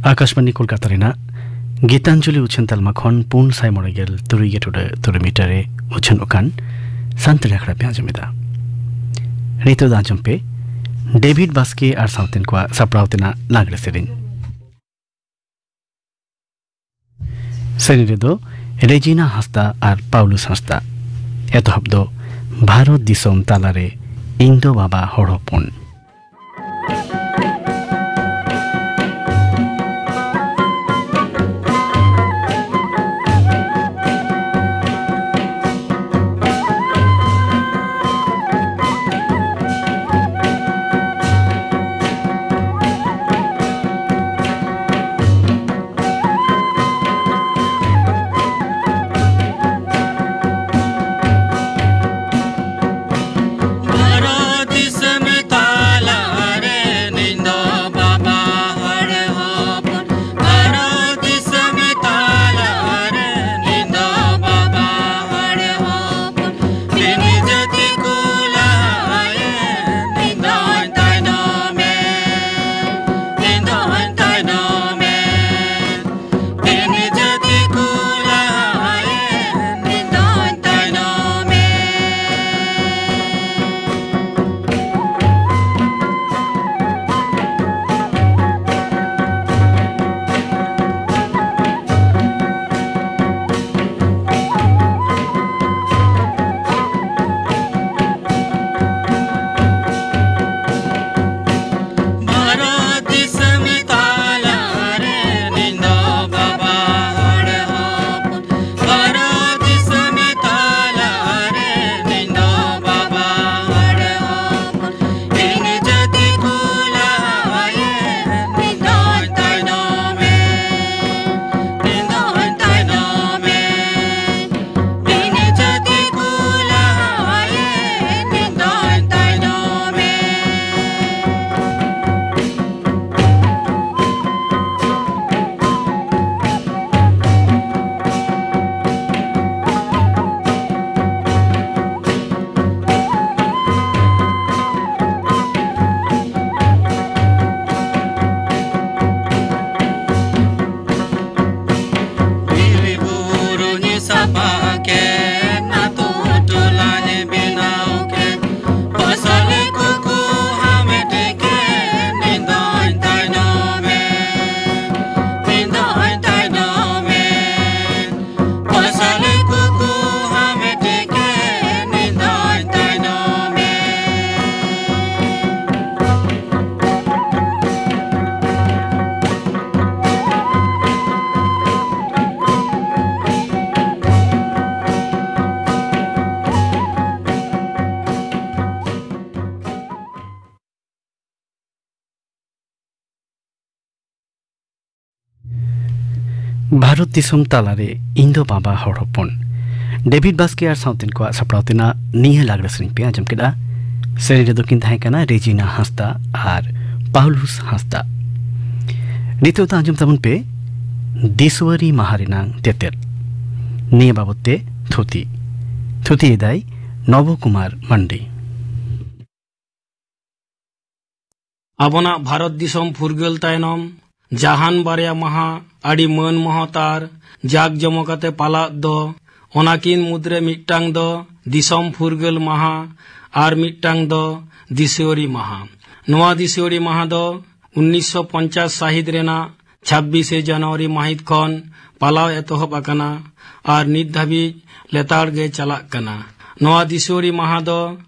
ᱟᱠᱟᱥᱵᱟᱱᱤ ᱠᱳᱞᱠᱟᱛᱟ ᱨᱮᱱᱟᱜ ᱜᱤᱛᱟᱧᱡᱚᱞᱤ ᱩᱪᱷᱟᱹᱱ ᱛᱟᱞᱢᱟ ᱠᱷᱚᱱ ᱯᱩᱱ ᱥᱟᱭ ᱢᱚᱬᱮ ᱜᱮᱞ ᱛᱩᱨᱩᱭ ᱜᱮ ᱴᱩᱰᱟᱹᱜ ᱛᱩᱨᱩᱭ ᱢᱤᱴᱟᱨ ᱨᱮ ᱩᱪᱷᱟᱹᱱᱚᱜ ᱠᱟᱱ ᱥᱟᱱᱛᱟᱲᱤ ᱟᱠᱷᱲᱟ ᱯᱮ ᱟᱸᱡᱚᱢ ᱮᱫᱟ᱾ ᱱᱤᱛᱚᱜ ᱫᱚ ᱟᱸᱡᱚᱢ ᱯᱮ ᱰᱮᱵᱷᱤᱰ ᱵᱟᱥᱠᱮ ᱟᱨ ᱥᱟᱶᱛᱮᱱ ᱠᱚᱣᱟᱜ ᱥᱟᱯᱲᱟᱣ ᱛᱮᱱᱟᱜ ᱞᱟᱜᱽᱲᱮ ᱥᱮᱨᱮᱧ᱾ ᱥᱮᱨᱮᱧ ᱨᱮᱫᱚ ᱨᱮᱡᱤᱱᱟ ᱦᱟᱸᱥᱫᱟ ᱟᱨ ᱯᱟᱣᱞᱩᱥ ᱦᱟᱸᱥᱫᱟ᱾ ᱮᱛᱚᱦᱚᱵ ᱫᱚ ᱵᱷᱟᱨᱚᱛ ᱫᱤᱥᱚᱢ ᱛᱟᱞᱟᱨᱮ ᱤᱧ ᱫᱚ ᱵᱟᱵᱟ ᱦᱚᱲ ᱦᱚᱯᱚᱱ᱾ ᱵᱷᱟᱨᱚᱛ ᱫᱤᱥᱚᱢ ᱛᱟᱞᱟᱨᱮ ᱤᱧ ᱫᱚ ᱵᱟᱵᱟ ᱦᱚᱲ ᱦᱚᱯᱚᱱ᱾ ᱰᱮᱵᱷᱤᱰ ᱵᱟᱥᱠᱮ ᱟᱨ ᱥᱟᱶᱛᱮᱱ ᱠᱚᱣᱟᱜ ᱥᱟᱯᱲᱟᱣ ᱛᱮᱱᱟᱜ ᱱᱤᱭᱟᱹ ᱞᱟᱜᱽᱲᱮ ᱥᱮᱨᱮᱧ ᱯᱮ ᱟᱸᱡᱚᱢ ᱠᱮᱫᱟ᱾ ᱥᱮᱨᱮᱧ ᱨᱮᱫᱚ ᱠᱤᱱ ᱛᱟᱦᱮᱸ ᱠᱟᱱᱟ ᱨᱮᱡᱤᱱᱟ ᱦᱟᱸᱥᱫᱟ ᱟᱨ ᱯᱟᱣᱞᱩᱥ ᱦᱟᱸᱥᱫᱟ᱾ ᱱᱤᱛᱚᱜ ᱫᱚ ᱟᱸᱡᱚᱢ ᱛᱟᱵᱚᱱ ᱯᱮ ᱫᱤᱥᱣᱟᱨᱤ ᱢᱟᱦᱟ ᱨᱮᱱᱟᱝ ᱛᱮᱛᱮᱫ᱾ ᱱᱤᱭᱟᱹ ᱵᱟᱵᱚᱛ ᱛᱮ ᱛᱷᱩᱛᱤ᱾ ᱛᱷᱩᱛᱤᱭᱮᱫᱟᱭ ᱱᱚᱵᱚ ᱠᱩᱢᱟᱨ ᱢᱟᱱᱰᱤ᱾ ᱟᱵᱚᱱᱟᱜ ᱵᱷᱟᱨᱚᱛ ᱫᱤᱥᱚᱢ ᱯᱷᱩᱨᱜᱟᱹᱞ ᱛᱟᱭᱱᱚᱢ ᱡᱟᱦᱟᱱ ᱵᱟᱨᱭᱟ ᱢᱟᱦᱟ ᱟᱹᱰᱤ ᱢᱟᱹᱱ ᱢᱚᱦᱚᱛ ᱟᱨ ᱡᱟᱠ ᱡᱚᱢᱚᱠ ᱟᱛᱮ ᱯᱟᱞᱟᱜ ᱫᱚ, ᱚᱱᱟᱠᱤᱱ ᱢᱩᱫᱽᱨᱮ ᱢᱤᱫᱴᱟᱝ ᱫᱚ ᱫᱤᱥᱚᱢ ᱯᱷᱩᱨᱜᱟᱹᱞ ᱢᱟᱦᱟ ᱟᱨ ᱢᱤᱫᱴᱟᱝ ᱫᱚ ᱫᱤᱥᱣᱟᱹᱨᱤ ᱢᱟᱦᱟ᱾ ᱱᱚᱣᱟ ᱫᱤᱥᱣᱟᱹᱨᱤ ᱢᱟᱦᱟ ᱫᱚ ᱩᱱᱤᱥᱥᱚ ᱯᱚᱧᱪᱟᱥ ᱥᱟᱹᱦᱤᱛ ᱨᱮᱱᱟᱜ ᱪᱷᱟᱵᱵᱤᱥᱮ ᱡᱟᱱᱩᱣᱟᱨᱤ ᱢᱟᱹᱦᱤᱛ ᱠᱷᱚᱱ ᱯᱟᱞᱟᱣ ᱮᱛᱚᱦᱚᱵ ᱟᱠᱟᱱᱟ ᱟᱨ ᱱᱤᱛ ᱫᱷᱟᱹᱵᱤᱡ ᱞᱮᱛᱟᱲ ᱜᱮ ᱪᱟᱞᱟᱜ ᱠᱟᱱᱟ᱾ ᱱᱚᱣᱟ ᱫᱤᱥᱣᱟᱹᱨᱤ ᱢᱟᱦᱟ ᱫᱚ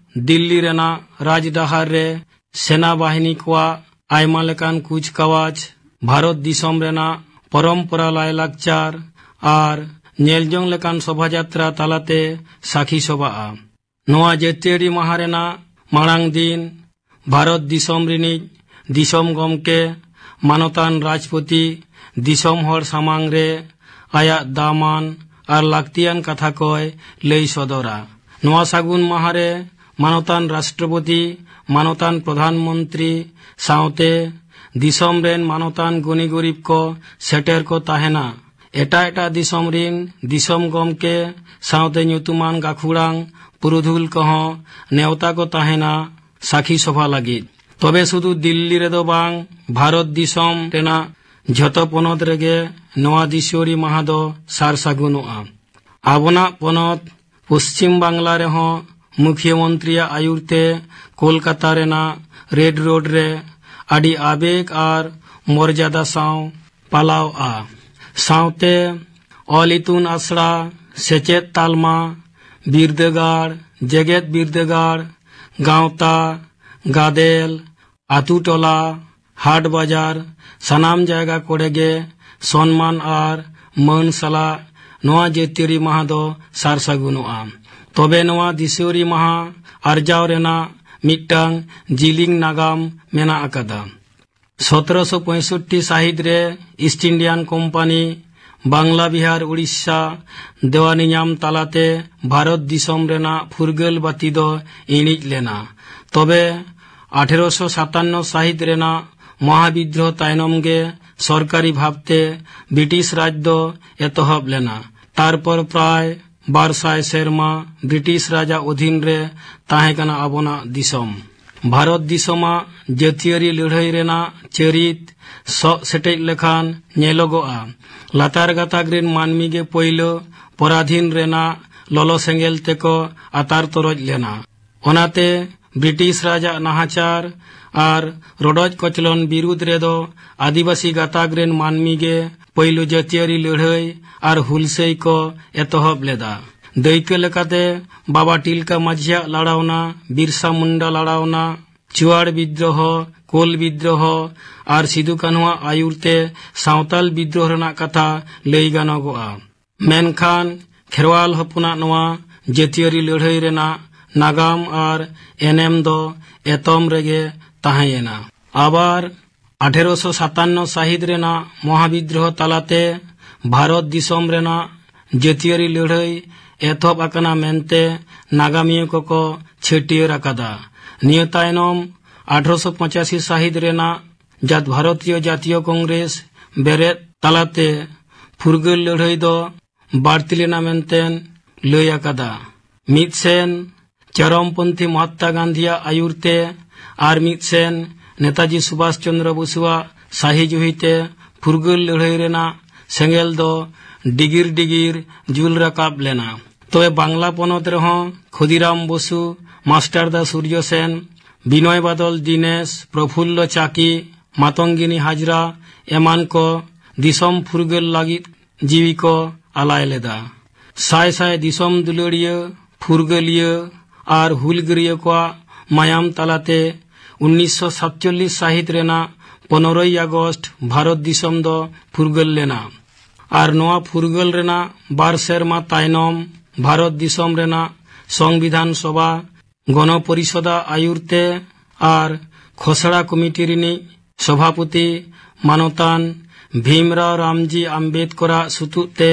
ᱫᱤᱞᱞᱤ ᱨᱮᱱᱟᱜ ᱨᱟᱡᱽᱰᱟᱦᱟᱨ ᱨᱮ ᱥᱮᱱᱟ ᱵᱟᱦᱤᱱᱤ ᱠᱚᱣᱟᱜ ᱟᱭᱢᱟ ᱞᱮᱠᱟᱱ ᱠᱩᱪᱠᱟᱣᱟᱡᱽ, ᱵᱷᱟᱨᱚᱛ ᱫᱤᱥᱚᱢ ᱨᱮᱱᱟᱜ ᱯᱚᱨᱚᱢᱯᱚᱨᱟ ᱞᱟᱭᱼᱞᱟᱠᱪᱟᱨ ᱟᱨ ᱧᱮᱞᱡᱚᱝ ᱞᱮᱠᱟᱱ ᱥᱚᱵᱷᱟᱡᱟᱛᱨᱟ ᱛᱟᱞᱟᱛᱮ ᱥᱟᱹᱠᱷᱤ ᱥᱚᱵᱷᱟᱜᱼᱟ᱾ ᱱᱚᱣᱟ ᱡᱟᱹᱛᱤᱭᱟᱹᱨᱤ ᱢᱟᱦᱟ ᱨᱮᱱᱟᱜ ᱢᱟᱲᱟᱝ ᱫᱤᱱ ᱵᱷᱟᱨᱚᱛ ᱫᱤᱥᱚᱢ ᱨᱤᱱᱤᱡ ᱫᱤᱥᱚᱢ ᱜᱚᱢᱠᱮ, ᱢᱟᱱᱚᱛᱟᱱ ᱨᱟᱡᱽᱯᱚᱛᱤ, ᱫᱤᱥᱚᱢ ᱦᱚᱲ ᱥᱟᱢᱟᱝ ᱨᱮ ᱟᱭᱟᱜ ᱫᱟᱢᱟᱱ ᱟᱨ ᱞᱟᱹᱠᱛᱤᱭᱟᱱ ᱠᱟᱛᱷᱟ ᱠᱚᱭ ᱞᱟᱹᱭ ᱥᱚᱫᱚᱨᱟ᱾ ᱱᱚᱣᱟ ᱥᱟᱹᱜᱩᱱ ᱢᱟᱦᱟ ᱨᱮ ᱢᱟᱱᱚᱛᱟᱱ ᱨᱟᱥᱴᱨᱚᱯᱚᱛᱤ, ᱢᱟᱱᱚᱛᱟᱱ ᱯᱨᱚᱫᱷᱟᱱ ᱢᱚᱱᱛᱨᱤ ᱥᱟᱶᱛᱮ ᱫᱤᱥᱚᱢ ᱨᱮᱱ ᱢᱟᱱᱚᱛᱟᱱ ᱜᱩᱱᱤ ᱜᱩᱨᱤᱵ ᱠᱚ ᱥᱮᱴᱮᱨ ᱠᱚ ᱛᱟᱦᱮᱱᱟ᱾ ᱮᱴᱟᱜ ᱮᱴᱟᱜ ᱫᱤᱥᱚᱢ ᱨᱤᱱ ᱫᱤᱥᱚᱢ ᱜᱚᱢᱠᱮ ᱥᱟᱶᱛᱮ ᱧᱩᱛᱩᱢᱟᱱ ᱜᱟᱹᱠᱷᱩᱲᱟᱱ ᱯᱩᱨᱩᱫᱷᱩᱞ ᱠᱚᱦᱚᱸ ᱱᱮᱣᱛᱟ ᱠᱚ ᱛᱟᱦᱮᱱᱟ ᱥᱟᱹᱠᱷᱤ ᱥᱚᱵᱷᱟ ᱞᱟᱹᱜᱤᱫ᱾ ᱛᱚᱵᱮ ᱥᱩᱫᱷᱩ ᱫᱤᱞᱞᱤ ᱨᱮᱫᱚ ᱵᱟᱝ, ᱵᱷᱟᱨᱚᱛ ᱫᱤᱥᱚᱢ ᱨᱮᱱᱟᱜ ᱡᱷᱚᱛᱚ ᱯᱚᱱᱚᱛ ᱨᱮᱜᱮ ᱱᱚᱣᱟ ᱫᱤᱥᱣᱟᱹᱨᱤ ᱢᱟᱦᱟ ᱫᱚ ᱥᱟᱨ ᱥᱟᱹᱜᱩᱱᱚᱜᱼᱟ᱾ ᱟᱵᱚᱱᱟᱜ ᱯᱚᱱᱚᱛ ᱯᱚᱥᱪᱤᱢ ᱵᱟᱝᱞᱟ ᱨᱮᱦᱚᱸ ᱢᱩᱠᱷᱭᱟᱹ ᱢᱚᱱᱛᱨᱤᱭᱟᱜ ᱟᱭᱩᱨ ᱛᱮ ᱠᱳᱞᱠᱟᱛᱟ ᱨᱮᱱᱟᱜ ᱨᱮᱰ ᱨᱳᱰ ᱨᱮ ᱟᱹᱰᱤ ᱟᱵᱮᱜᱽ ᱟᱨ ᱢᱚᱨᱡᱟᱫᱟ ᱥᱟᱶ ᱯᱟᱞᱟᱣᱼᱟ᱾ ᱥᱟᱶᱛᱮ ᱚᱞ ᱤᱛᱩᱱ ᱟᱥᱲᱟ, ᱥᱮᱪᱮᱫ ᱛᱟᱞᱢᱟ, ᱵᱤᱨᱫᱟᱹᱜᱟᱲ, ᱡᱮᱜᱮᱛ ᱵᱤᱨᱫᱟᱹᱜᱟᱲ, ᱜᱟᱶᱛᱟ, ᱜᱟᱫᱮᱞ, ᱟᱛᱩ ᱴᱚᱞᱟ, ᱦᱟᱴ ᱵᱟᱡᱟᱨ, ᱥᱟᱱᱟᱢ ᱡᱟᱭᱜᱟ ᱠᱚᱨᱮ ᱜᱮ ᱥᱚᱱᱢᱟᱱ ᱟᱨ ᱢᱟᱹᱱ ᱥᱟᱞᱟᱜ ᱱᱚᱣᱟ ᱡᱟᱹᱛᱤᱭᱟᱹᱨᱤ ᱢᱟᱦᱟ ᱫᱚ ᱥᱟᱨ ᱥᱟᱹᱜᱩᱱᱚᱜᱼᱟ᱾ ᱛᱚᱵᱮ ᱱᱚᱣᱟ ᱫᱤᱥᱣᱟᱹᱨᱤ ᱢᱟᱦᱟ ᱟᱨᱡᱟᱣ ᱨᱮᱱᱟᱜ ᱢᱤᱫᱴᱟᱝ ᱡᱤᱞᱤᱧ ᱱᱟᱜᱟᱢ ᱢᱮᱱᱟᱜ ᱟᱠᱟᱫᱟ᱾ ᱥᱚᱛᱨᱚᱥᱚ ᱯᱚᱸᱭᱥᱚᱴᱴᱤ ᱥᱟᱹᱦᱤᱛ ᱨᱮ east Indian company Bangla, Bihar, Orissa ᱫᱮᱣᱟᱱᱤ ᱧᱟᱢ ᱛᱟᱞᱟᱛᱮ ᱵᱷᱟᱨᱚᱛ ᱫᱤᱥᱚᱢ ᱨᱮᱱᱟᱜ ᱯᱷᱩᱨᱜᱟᱹᱞ ᱵᱟᱹᱛᱤ ᱫᱚ ᱤᱬᱤᱡ ᱞᱮᱱᱟ᱾ ᱛᱚᱵᱮ ᱟᱴᱷᱮᱨᱚᱥᱚ ᱥᱟᱛᱟᱱᱱᱚ ᱥᱟᱹᱦᱤᱛ ᱨᱮᱱᱟᱜ ᱢᱚᱦᱟᱵᱤᱫᱽᱫᱨᱳᱦ ᱛᱟᱭᱱᱚᱢ ᱜᱮ ᱥᱚᱨᱠᱟᱨᱤ ᱵᱷᱟᱵᱽᱛᱮ ᱵᱨᱤᱴᱤᱥ ᱨᱟᱡᱽ ᱫᱚ ᱮᱛᱚᱦᱚᱵ ᱞᱮᱱᱟ᱾ ᱛᱟᱨᱯᱚᱨ ᱯᱨᱟᱭ ᱵᱟᱨ ᱥᱟᱭ ᱥᱮᱨᱢᱟ ᱵᱨᱤᱴᱤᱥ ᱨᱟᱡᱽ ᱟᱜ ᱚᱫᱷᱤᱱ ᱨᱮ ᱛᱟᱦᱮᱸ ᱠᱟᱱᱟ ᱟᱵᱚᱱᱟᱜ ᱫᱤᱥᱚᱢ᱾ ᱵᱷᱟᱨᱚᱛ ᱫᱤᱥᱚᱢᱟᱜ ᱡᱟᱹᱛᱤᱭᱟᱹᱨᱤ ᱞᱟᱹᱲᱦᱟᱹᱭ ᱨᱮᱱᱟᱜ ᱪᱟᱹᱨᱤᱛ ᱥᱚᱜ ᱥᱮᱴᱮᱡ ᱞᱮᱠᱷᱟᱱ ᱧᱮᱞᱚᱜᱚᱜᱼᱟ, ᱞᱟᱛᱟᱨ ᱜᱟᱛᱟᱠ ᱨᱮᱱ ᱢᱟᱹᱱᱢᱤ ᱜᱮ ᱯᱳᱭᱞᱳ ᱯᱚᱨᱟᱫᱷᱤᱱ ᱨᱮᱱᱟᱜ ᱞᱚᱞᱚ ᱥᱮᱸᱜᱮᱞ ᱛᱮᱠᱚ ᱟᱛᱟᱨ ᱛᱚᱨᱚᱡ ᱞᱮᱱᱟ᱾ ᱚᱱᱟᱛᱮ ᱵᱨᱤᱴᱤᱥ ᱨᱟᱡᱽ ᱟᱜ ᱱᱟᱦᱟᱪᱟᱨ ᱟᱨ ᱨᱚᱰᱚᱡ ᱠᱚᱪᱞᱚᱱ ᱵᱤᱨᱩᱫᱽ ᱨᱮᱫᱚ ᱟᱹᱫᱤᱵᱟᱹᱥᱤ ᱜᱟᱛᱟᱠ ᱨᱮᱱ ᱢᱟᱹᱱᱢᱤ ᱜᱮ ᱯᱳᱭᱞᱳ ᱡᱟᱹᱛᱤᱭᱟᱹᱨᱤ ᱞᱟᱹᱲᱦᱟᱹᱭ ᱟᱨ ᱦᱩᱞᱥᱟᱹᱭ ᱠᱚ ᱮᱛᱚᱦᱚᱵ ᱞᱮᱫᱟ᱾ ᱫᱟᱹᱭᱠᱟᱹ ᱞᱮᱠᱟᱛᱮ ᱵᱟᱵᱟ ᱴᱤᱞᱠᱟ ᱢᱟᱹᱡᱷᱤᱭᱟᱜ ᱞᱟᱲᱟᱣᱱᱟ, ᱵᱤᱨᱥᱟ ᱢᱩᱱᱰᱟ ᱞᱟᱲᱟᱣᱱᱟ, ᱪᱩᱣᱟᱲ ᱵᱤᱫᱽᱫᱨᱳᱦᱚ, ᱠᱳᱞ ᱵᱤᱫᱽᱫᱨᱳᱦᱚ ᱟᱨ ᱥᱤᱫᱩ ᱠᱟᱹᱱᱦᱩᱣᱟᱜ ᱟᱹᱭᱩᱨ ᱛᱮ ᱥᱟᱶᱛᱟᱞ ᱵᱤᱫᱽᱫᱨᱳᱦᱚ ᱨᱮᱱᱟᱜ ᱠᱟᱛᱷᱟ ᱞᱟᱹᱭ ᱜᱟᱱᱚᱜᱚᱜᱼᱟ᱾ ᱢᱮᱱᱠᱷᱟᱱ ᱠᱷᱮᱨᱣᱟᱞ ᱦᱚᱯᱚᱱᱟᱜ ᱱᱚᱣᱟ ᱡᱟᱹᱛᱤᱭᱟᱹᱨᱤ ᱞᱟᱹᱲᱦᱟᱹᱭ ᱨᱮᱱᱟᱜ ᱱᱟᱜᱟᱢ ᱟᱨ ᱮᱱᱮᱢ ᱫᱚ ᱮᱛᱚᱢ ᱨᱮᱜᱮ ᱛᱟᱦᱮᱸᱭᱮᱱᱟ᱾ ᱟᱵᱟᱨ ᱟᱴᱷᱮᱨᱚᱥᱚ ᱥᱟᱛᱟᱱᱱᱚ ᱥᱟᱹᱦᱤᱛ ᱨᱮᱱᱟᱜ ᱢᱚᱦᱟᱵᱤᱫᱽᱫᱨᱳᱦᱚ ᱛᱟᱞᱟᱛᱮ ᱵᱷᱟᱨᱚᱛ ᱫᱤᱥᱚᱢ ᱨᱮᱱᱟᱜ ᱡᱟᱹᱛᱤᱭᱟᱹᱨᱤ ᱞᱟᱹᱲᱦᱟᱹᱭ ᱮᱛᱚᱦᱚᱵ ᱟᱠᱟᱱᱟ ᱢᱮᱱᱛᱮ ᱱᱟᱜᱟᱢᱤᱭᱟᱹ ᱠᱚᱠᱚ ᱪᱷᱟᱹᱴᱭᱟᱹᱨ ᱟᱠᱟᱫᱟ᱾ ᱱᱤᱭᱟᱹ ᱛᱟᱭᱱᱚᱢ ᱟᱴᱷᱨᱚᱥᱚ ᱯᱚᱸᱪᱟᱥᱤ ᱥᱟᱹᱦᱤᱛ ᱨᱮᱱᱟᱜ ᱡᱟᱛ ᱵᱷᱟᱨᱚᱛᱤᱭᱚ ᱡᱟᱛᱤᱭᱚ ᱠᱚᱝᱜᱨᱮᱥ ᱵᱮᱨᱮᱫ ᱛᱟᱞᱟᱛᱮ ᱯᱷᱩᱨᱜᱟᱹᱞ ᱞᱟᱹᱲᱦᱟᱹᱭ ᱫᱚ ᱵᱟᱹᱲᱛᱤ ᱞᱮᱱᱟ ᱢᱮᱱᱛᱮ ᱞᱟᱹᱭ ᱟᱠᱟᱫᱟ᱾ ᱢᱤᱫ ᱥᱮᱱ ᱪᱚᱨᱚᱢᱯᱚᱱᱛᱷᱤ ᱢᱚᱦᱟᱛᱢᱟ ᱜᱟᱱᱫᱷᱤᱭᱟᱜ ᱟᱹᱭᱩᱨ ᱛᱮ ᱟᱨ ᱢᱤᱫ ᱥᱮᱱ ᱱᱮᱛᱟᱡᱤ ᱥᱩᱵᱷᱟᱥ ᱪᱚᱱᱫᱨᱚ ᱵᱚᱥᱩᱣᱟᱜ ᱥᱟᱹᱦᱤ ᱡᱩᱦᱤ ᱛᱮ ᱯᱷᱩᱨᱜᱟᱹᱞ ᱞᱟᱹᱲᱦᱟᱹᱭ ᱨᱮᱱᱟᱜ ᱥᱮᱸᱜᱮᱞ ᱫᱚ ᱰᱤᱜᱤᱨ ᱰᱤᱜᱤᱨ ᱡᱩᱞ ᱨᱟᱠᱟᱵ ᱞᱮᱱᱟ᱾ ᱛᱚᱵᱮ ᱵᱟᱝᱞᱟ ᱯᱚᱱᱚᱛ ᱨᱮᱦᱚᱸ ᱠᱷᱩᱫᱤᱨᱟᱢ ᱵᱚᱥᱩ, ᱢᱟᱥᱴᱟᱨ ᱫᱟ ᱥᱩᱨᱡᱚ ᱥᱮᱱ, ᱵᱤᱱᱚᱭ ᱵᱟᱫᱚᱞ ᱫᱤᱱᱮᱥ, ᱯᱨᱚᱯᱷᱩᱞᱞᱚ ᱪᱟᱠᱤ, ᱢᱟᱛᱚᱝᱜᱤᱱᱤ ᱦᱟᱡᱽᱨᱟ ᱮᱢᱟᱱ ᱠᱚ ᱫᱤᱥᱚᱢ ᱯᱷᱩᱨᱜᱟᱹᱞ ᱞᱟᱹᱜᱤᱫ ᱡᱤᱣᱤ ᱠᱚ ᱟᱞᱟᱭ ᱞᱮᱫᱟ᱾ ᱥᱟᱭ ᱥᱟᱭ ᱫᱤᱥᱚᱢ ᱫᱩᱞᱟᱹᱲᱤᱭᱟᱹ, ᱯᱷᱩᱨᱜᱟᱹᱞᱤᱭᱟᱹ ᱟᱨ ᱦᱩᱞᱜᱟᱹᱨᱤᱭᱟᱹ ᱠᱚᱣᱟᱜ ᱢᱟᱭᱟᱢ ᱛᱟᱞᱟᱛᱮ ᱩᱱᱤᱥᱥᱚ ᱥᱟᱛᱪᱚᱞᱞᱤᱥ ᱥᱟᱹᱦᱤᱛ ᱨᱮᱱᱟᱜ ᱯᱚᱱᱨᱚᱭ ᱟᱜᱚᱥᱴ ᱵᱷᱟᱨᱚᱛ ᱫᱤᱥᱚᱢ ᱫᱚ ᱯᱷᱩᱨᱜᱟᱹᱞ ᱞᱮᱱᱟ᱾ ᱟᱨ ᱱᱚᱣᱟ ᱯᱷᱩᱨᱜᱟᱹᱞ ᱨᱮᱱᱟᱜ ᱵᱟᱨ ᱥᱮᱨᱢᱟ ᱛᱟᱭᱱᱚᱢ ᱵᱷᱟᱨᱚᱛ ᱫᱤᱥᱚᱢ ᱨᱮᱱᱟᱜ ᱥᱚᱝᱵᱤᱫᱷᱟᱱ ᱥᱚᱵᱷᱟ, ᱜᱚᱱᱚ ᱯᱚᱨᱤᱥᱚᱫᱟᱜ ᱟᱹᱭᱩᱨ ᱛᱮ ᱟᱨ ᱠᱷᱚᱥᱲᱟ ᱠᱚᱢᱤᱴᱤ ᱨᱤᱱᱤᱡ ᱥᱚᱵᱷᱟᱯᱚᱛᱤ ᱢᱟᱱᱚᱛᱟᱱ ᱵᱷᱤᱢᱨᱟᱣ ᱨᱟᱢᱡᱤ ᱟᱢᱵᱮᱫᱠᱚᱨᱟᱜ ᱥᱩᱛᱩᱜ ᱛᱮ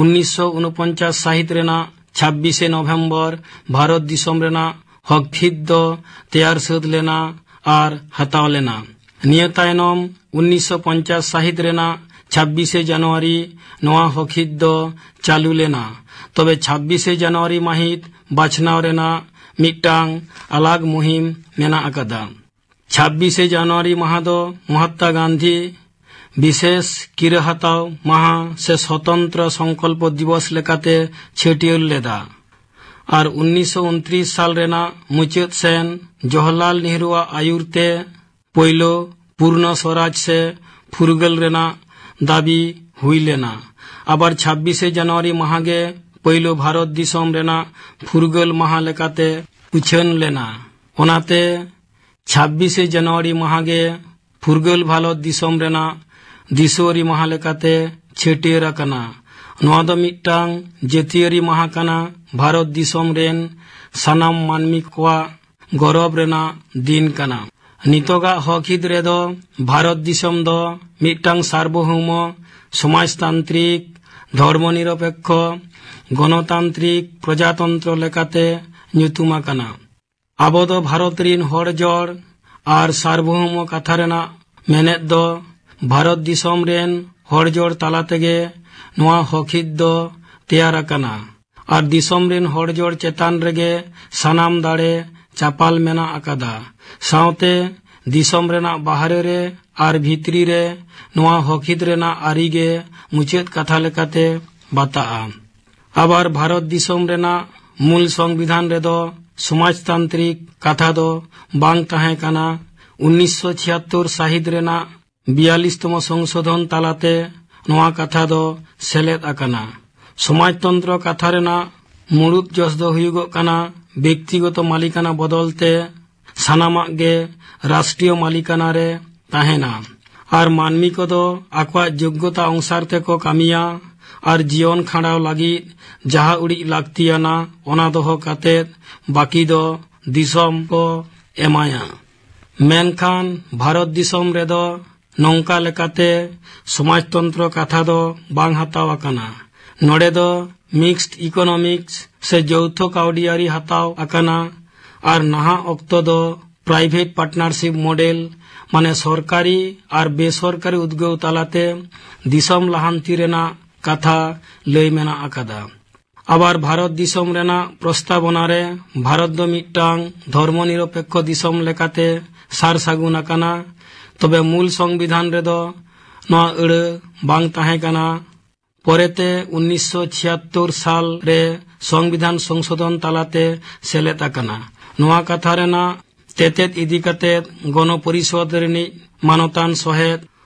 ᱩᱱᱤᱥᱥᱚ ᱩᱱᱚᱯᱚᱧᱪᱟᱥ ᱥᱟᱹᱦᱤᱛ ᱨᱮᱱᱟᱜ ᱪᱷᱟᱵᱵᱤᱥᱮ ᱱᱚᱵᱷᱮᱢᱵᱚᱨ ᱵᱷᱟᱨᱚᱛ ᱫᱤᱥᱚᱢ ᱨᱮᱱᱟᱜ ᱦᱚᱠ ᱦᱤᱛ ᱫᱚ ᱛᱮᱭᱟᱨ ᱥᱟᱹᱛ ᱞᱮᱱᱟ ᱟᱨ ᱦᱟᱛᱟᱣ ᱞᱮᱱᱟ᱾ ᱱᱤᱭᱟᱹ ᱛᱟᱭᱱᱚᱢ ᱩᱱᱤᱥᱥᱚ ᱯᱚᱧᱪᱟᱥ ᱥᱟᱹᱦᱤᱛ ᱨᱮᱱᱟᱜ ᱪᱷᱟᱵᱵᱤᱥᱮ ᱡᱟᱱᱩᱣᱟᱨᱤ ᱱᱚᱣᱟ ᱦᱚᱠ ᱦᱤᱛ ᱫᱚ ᱪᱟᱹᱞᱩ ᱞᱮᱱᱟ᱾ ᱛᱚᱵᱮ ᱪᱷᱟᱵᱵᱤᱥᱮ ᱡᱟᱱᱩᱣᱟᱨᱤ ᱢᱟᱹᱦᱤᱛ ᱵᱟᱪᱷᱱᱟᱣ ᱨᱮᱱᱟᱜ ᱢᱤᱫᱴᱟᱝ ᱟᱞᱟᱜᱽ ᱢᱩᱦᱤᱢ ᱢᱮᱱᱟᱜ ᱟᱠᱟᱫᱟ᱾ ᱪᱷᱟᱵᱵᱤᱥᱮ ᱡᱟᱱᱩᱣᱟᱨᱤ ᱢᱟᱦᱟ ᱫᱚ ᱢᱚᱦᱟᱛᱢᱟ ᱜᱟᱱᱫᱷᱤ ᱵᱤᱥᱮᱥ ᱠᱤᱨᱟᱹ ᱦᱟᱛᱟᱣ ᱢᱟᱦᱟ ᱥᱮ ᱥᱚᱛᱚᱱᱛᱨᱚ ᱥᱚᱝᱠᱚᱞᱯᱚ ᱫᱤᱵᱚᱥ ᱞᱮᱠᱟᱛᱮ ᱪᱷᱟᱹᱴᱭᱟᱹᱨ ᱞᱮᱫᱟ᱾ ᱟᱨ ᱩᱱᱤᱥᱥᱚ ᱩᱱᱛᱨᱤᱥ ᱥᱟᱞ ᱨᱮᱱᱟᱜ ᱢᱩᱪᱟᱹᱫ ᱥᱮᱱ ᱡᱚᱣᱟᱦᱚᱨᱞᱟᱞ ᱱᱮᱦᱨᱩᱣᱟᱜ ᱟᱹᱭᱩᱨ ᱛᱮ ᱯᱳᱭᱞᱳ ᱯᱩᱨᱱᱚ ᱥᱣᱚᱨᱟᱡᱽ ᱥᱮ ᱯᱷᱩᱨᱜᱟᱹᱞ ᱨᱮᱱᱟᱜ ᱫᱟᱹᱵᱤ ᱦᱩᱭ ᱞᱮᱱᱟ᱾ ᱟᱵᱟᱨ ᱪᱷᱟᱵᱵᱤᱥᱮ ᱡᱟᱱᱩᱣᱟᱨᱤ ᱢᱟᱦᱟ ᱜᱮ ᱯᱳᱭᱞᱳ ᱵᱷᱟᱨᱚᱛ ᱫᱤᱥᱚᱢ ᱨᱮᱱᱟᱜ ᱯᱷᱩᱨᱜᱟᱹᱞ ᱢᱟᱦᱟ ᱞᱮᱠᱟᱛᱮ ᱩᱪᱷᱟᱹᱱ ᱞᱮᱱᱟ᱾ ᱚᱱᱟᱛᱮ ᱪᱷᱟᱵᱵᱤᱥᱮ ᱡᱟᱱᱩᱣᱟᱨᱤ ᱢᱟᱦᱟ ᱜᱮ ᱯᱷᱩᱨᱜᱟᱹᱞ ᱵᱷᱟᱨᱚᱛ ᱫᱤᱥᱚᱢ ᱨᱮᱱᱟᱜ ᱫᱤᱥᱟᱹᱣᱟᱹᱨᱤ ᱢᱟᱦᱟ ᱞᱮᱠᱟᱛᱮ ᱪᱷᱟᱹᱴᱭᱟᱹᱨ ᱟᱠᱟᱱᱟ᱾ ᱱᱚᱣᱟ ᱫᱚ ᱢᱤᱫᱴᱟᱝ ᱡᱟᱹᱛᱤᱭᱟᱹᱨᱤ ᱢᱟᱦᱟ ᱠᱟᱱᱟ, ᱵᱷᱟᱨᱚᱛ ᱫᱤᱥᱚᱢ ᱨᱮᱱ ᱥᱟᱱᱟᱢ ᱢᱟᱹᱱᱢᱤ ᱠᱚᱣᱟᱜ ᱜᱚᱨᱚᱵ ᱨᱮᱱᱟᱜ ᱫᱤᱱ ᱠᱟᱱᱟ᱾ ᱱᱤᱛᱚᱜᱟᱜ ᱦᱚᱠ ᱦᱤᱛ ᱨᱮᱫᱚ ᱵᱷᱟᱨᱚᱛ ᱫᱤᱥᱚᱢ ᱫᱚ ᱢᱤᱫᱴᱟᱝ ᱥᱟᱨᱵᱚᱵᱷᱳᱣᱢᱚ, ᱥᱚᱢᱟᱡᱽᱛᱟᱱᱛᱨᱤᱠ, ᱫᱷᱚᱨᱢᱚ ᱱᱤᱨᱚᱯᱮᱠᱠᱷᱚ, ᱜᱚᱱᱚᱛᱟᱱᱛᱨᱤᱠ ᱯᱨᱚᱡᱟᱛᱚᱱᱛᱨᱚ ᱞᱮᱠᱟᱛᱮ ᱧᱩᱛᱩᱢ ᱟᱠᱟᱱᱟ᱾ ᱟᱵᱚ ᱫᱚ ᱵᱷᱟᱨᱚᱛ ᱨᱤᱱ ᱦᱚᱲ ᱡᱚᱲ ᱟᱨ ᱥᱟᱨᱵᱚᱵᱷᱳᱣᱢᱚ ᱠᱟᱛᱷᱟ ᱨᱮᱱᱟᱜ ᱢᱮᱱᱮᱛ ᱫᱚ ᱵᱷᱟᱨᱚᱛ ᱫᱤᱥᱚᱢ ᱨᱮᱱ ᱦᱚᱲ ᱡᱚᱲ ᱛᱟᱞᱟ ᱛᱮᱜᱮ ᱱᱚᱣᱟ ᱦᱚᱠ ᱦᱤᱛ ᱫᱚ ᱛᱮᱭᱟᱨ ᱟᱠᱟᱱᱟ᱾ ᱟᱨ ᱫᱤᱥᱚᱢ ᱨᱤᱱ ᱦᱚᱲ ᱡᱚᱲ ᱪᱮᱛᱟᱱ ᱨᱮᱜᱮ ᱥᱟᱱᱟᱢ ᱫᱟᱲᱮ ᱪᱟᱯᱟᱞ ᱢᱮᱱᱟᱜ ᱟᱠᱟᱫᱟ᱾ ᱥᱟᱶᱛᱮ ᱫᱤᱥᱚᱢ ᱨᱮᱱᱟᱜ ᱵᱟᱦᱨᱮ ᱨᱮ ᱟᱨ ᱵᱷᱤᱛᱨᱤ ᱨᱮ ᱱᱚᱣᱟ ᱦᱚᱠ ᱦᱤᱛ ᱨᱮᱱᱟᱜ ᱟᱹᱨᱤ ᱜᱮ ᱢᱩᱪᱟᱹᱫ ᱠᱟᱛᱷᱟ ᱞᱮᱠᱟᱛᱮ ᱵᱟᱛᱟᱜᱼᱟ᱾ ᱟᱵᱟᱨ ᱵᱷᱟᱨᱚᱛ ᱫᱤᱥᱚᱢ ᱨᱮᱱᱟᱜ ᱢᱩᱞ ᱥᱚᱝᱵᱤᱫᱷᱟᱱ ᱨᱮᱫᱚ ᱥᱚᱢᱟᱡᱽᱛᱟᱱᱛᱨᱤᱠ ᱠᱟᱛᱷᱟ ᱫᱚ ᱵᱟᱝ ᱛᱟᱦᱮᱸ ᱠᱟᱱᱟ᱾ ᱩᱱᱤᱥᱥᱚ ᱪᱷᱤᱭᱟᱛᱛᱳᱨ ᱥᱟᱹᱦᱤᱛ ᱨᱮᱱᱟᱜ ᱵᱤᱭᱟᱞᱤᱥ ᱛᱚᱢᱚ ᱥᱚᱝᱥᱳᱫᱷᱚᱱ ᱛᱟᱞᱟᱛᱮ ᱱᱚᱣᱟ ᱠᱟᱛᱷᱟ ᱫᱚ ᱥᱮᱞᱮᱫ ᱟᱠᱟᱱᱟ᱾ ᱥᱚᱢᱟᱡᱽᱛᱚᱱᱛᱨᱚ ᱠᱟᱛᱷᱟ ᱨᱮᱱᱟᱜ ᱢᱩᱲᱩᱫ ᱡᱚᱥ ᱫᱚ ᱦᱩᱭᱩᱜᱚᱜ ᱠᱟᱱᱟ ᱵᱮᱠᱛᱤᱜᱚᱛᱚ ᱢᱟᱞᱤᱠᱟᱱᱟ ᱵᱚᱫᱚᱞ ᱛᱮ ᱥᱟᱱᱟᱢᱟᱜ ᱜᱮ ᱨᱟᱥᱴᱨᱤᱭᱚ ᱢᱟᱞᱤᱠᱟᱱᱟ ᱨᱮ ᱛᱟᱦᱮᱱᱟ᱾ ᱟᱨ ᱢᱟᱹᱱᱢᱤ ᱠᱚᱫᱚ ᱟᱠᱚᱣᱟᱜ ᱡᱳᱜᱽᱜᱚᱛᱟ ᱚᱱᱩᱥᱟᱨ ᱛᱮᱠᱚ ᱠᱟᱹᱢᱤᱭᱟ ᱟᱨ ᱡᱤᱭᱚᱱ ᱠᱷᱟᱸᱰᱟᱣ ᱞᱟᱹᱜᱤᱫ ᱡᱟᱦᱟᱸ ᱩᱰᱤᱡ ᱞᱟᱹᱠᱛᱤᱭᱟᱱᱟ ᱚᱱᱟ ᱫᱚᱦᱚ ᱠᱟᱛᱮ ᱵᱟᱹᱠᱤ ᱫᱚ ᱫᱤᱥᱚᱢ ᱠᱚ ᱮᱢᱟᱭᱟ᱾ ᱢᱮᱱᱠᱷᱟᱱ ᱵᱷᱟᱨᱚᱛ ᱫᱤᱥᱚᱢ ᱨᱮᱫᱚ ᱱᱚᱝᱠᱟ ᱞᱮᱠᱟᱛᱮ ᱥᱚᱢᱟᱡᱽᱛᱚᱱᱛᱨᱚ ᱠᱟᱛᱷᱟ ᱫᱚ ᱵᱟᱝ ᱦᱟᱛᱟᱣ ᱟᱠᱟᱱᱟ᱾ ᱱᱚᱰᱮ ᱫᱚ ᱢᱤᱠᱥᱰ ᱤᱠᱳᱱᱚᱢᱤᱠᱥ ᱥᱮ ᱡᱳᱣᱛᱷᱚ ᱠᱟᱹᱣᱰᱤᱭᱟᱹᱨᱤ ᱦᱟᱛᱟᱣ ᱟᱠᱟᱱᱟ ᱟᱨ ᱱᱟᱦᱟᱜ ᱚᱠᱛᱚ ᱫᱚ ᱯᱨᱟᱭᱵᱷᱮᱴ ᱯᱟᱨᱴᱱᱟᱨᱥᱤᱯ ᱢᱚᱰᱮᱞ, ᱢᱟᱱᱮ ᱥᱚᱨᱠᱟᱨᱤ ᱟᱨ ᱵᱮᱥᱚᱨᱠᱟᱨᱤ ᱩᱫᱽᱜᱟᱹᱣ ᱛᱟᱞᱟᱛᱮ ᱫᱤᱥᱚᱢ ᱞᱟᱦᱟᱱᱛᱤ ᱨᱮᱱᱟᱜ ᱠᱟᱛᱷᱟ ᱞᱟᱹᱭ ᱢᱮᱱᱟᱜ ᱟᱠᱟᱫᱟ᱾ ᱟᱵᱟᱨ ᱵᱷᱟᱨᱚᱛ ᱫᱤᱥᱚᱢ ᱨᱮᱱᱟᱜ ᱯᱨᱚᱥᱛᱟᱵᱚᱱᱟ ᱨᱮ ᱵᱷᱟᱨᱚᱛ ᱫᱚ ᱢᱤᱫᱴᱟᱝ ᱫᱷᱚᱨᱢᱚ ᱱᱤᱨᱚᱯᱮᱠᱠᱷᱚ ᱫᱤᱥᱚᱢ ᱞᱮᱠᱟᱛᱮ ᱥᱟᱨ ᱥᱟᱹᱜᱩᱱ ᱟᱠᱟᱱᱟ᱾ ᱛᱚᱵᱮ ᱢᱩᱞ ᱥᱚᱝᱵᱤᱫᱷᱟᱱ ᱨᱮᱫᱚ ᱱᱚᱣᱟ ᱟᱹᱲᱟᱹ ᱵᱟᱝ ᱛᱟᱦᱮᱸ ᱠᱟᱱᱟ᱾ ᱯᱚᱨᱮᱛᱮ ᱩᱱᱤᱥᱥᱚ ᱪᱷᱤᱭᱟᱛᱛᱳᱨ ᱥᱟᱞ ᱨᱮ ᱥᱚᱝᱵᱤᱫᱷᱟᱱ ᱥᱚᱝᱥᱳᱫᱷᱚᱱ ᱛᱟᱞᱟᱛᱮ ᱥᱮᱞᱮᱫ ᱟᱠᱟᱱᱟ᱾ ᱱᱚᱣᱟ ᱠᱟᱛᱷᱟ ᱨᱮᱱᱟᱜ ᱛᱮᱛᱮᱫ ᱤᱫᱤ ᱠᱟᱛᱮ ᱜᱚᱱᱚ ᱯᱚᱨᱤᱥᱚᱫ ᱨᱤᱱᱤᱡ ᱢᱟᱱᱚᱛᱟᱱ ᱥᱚᱦᱮᱫ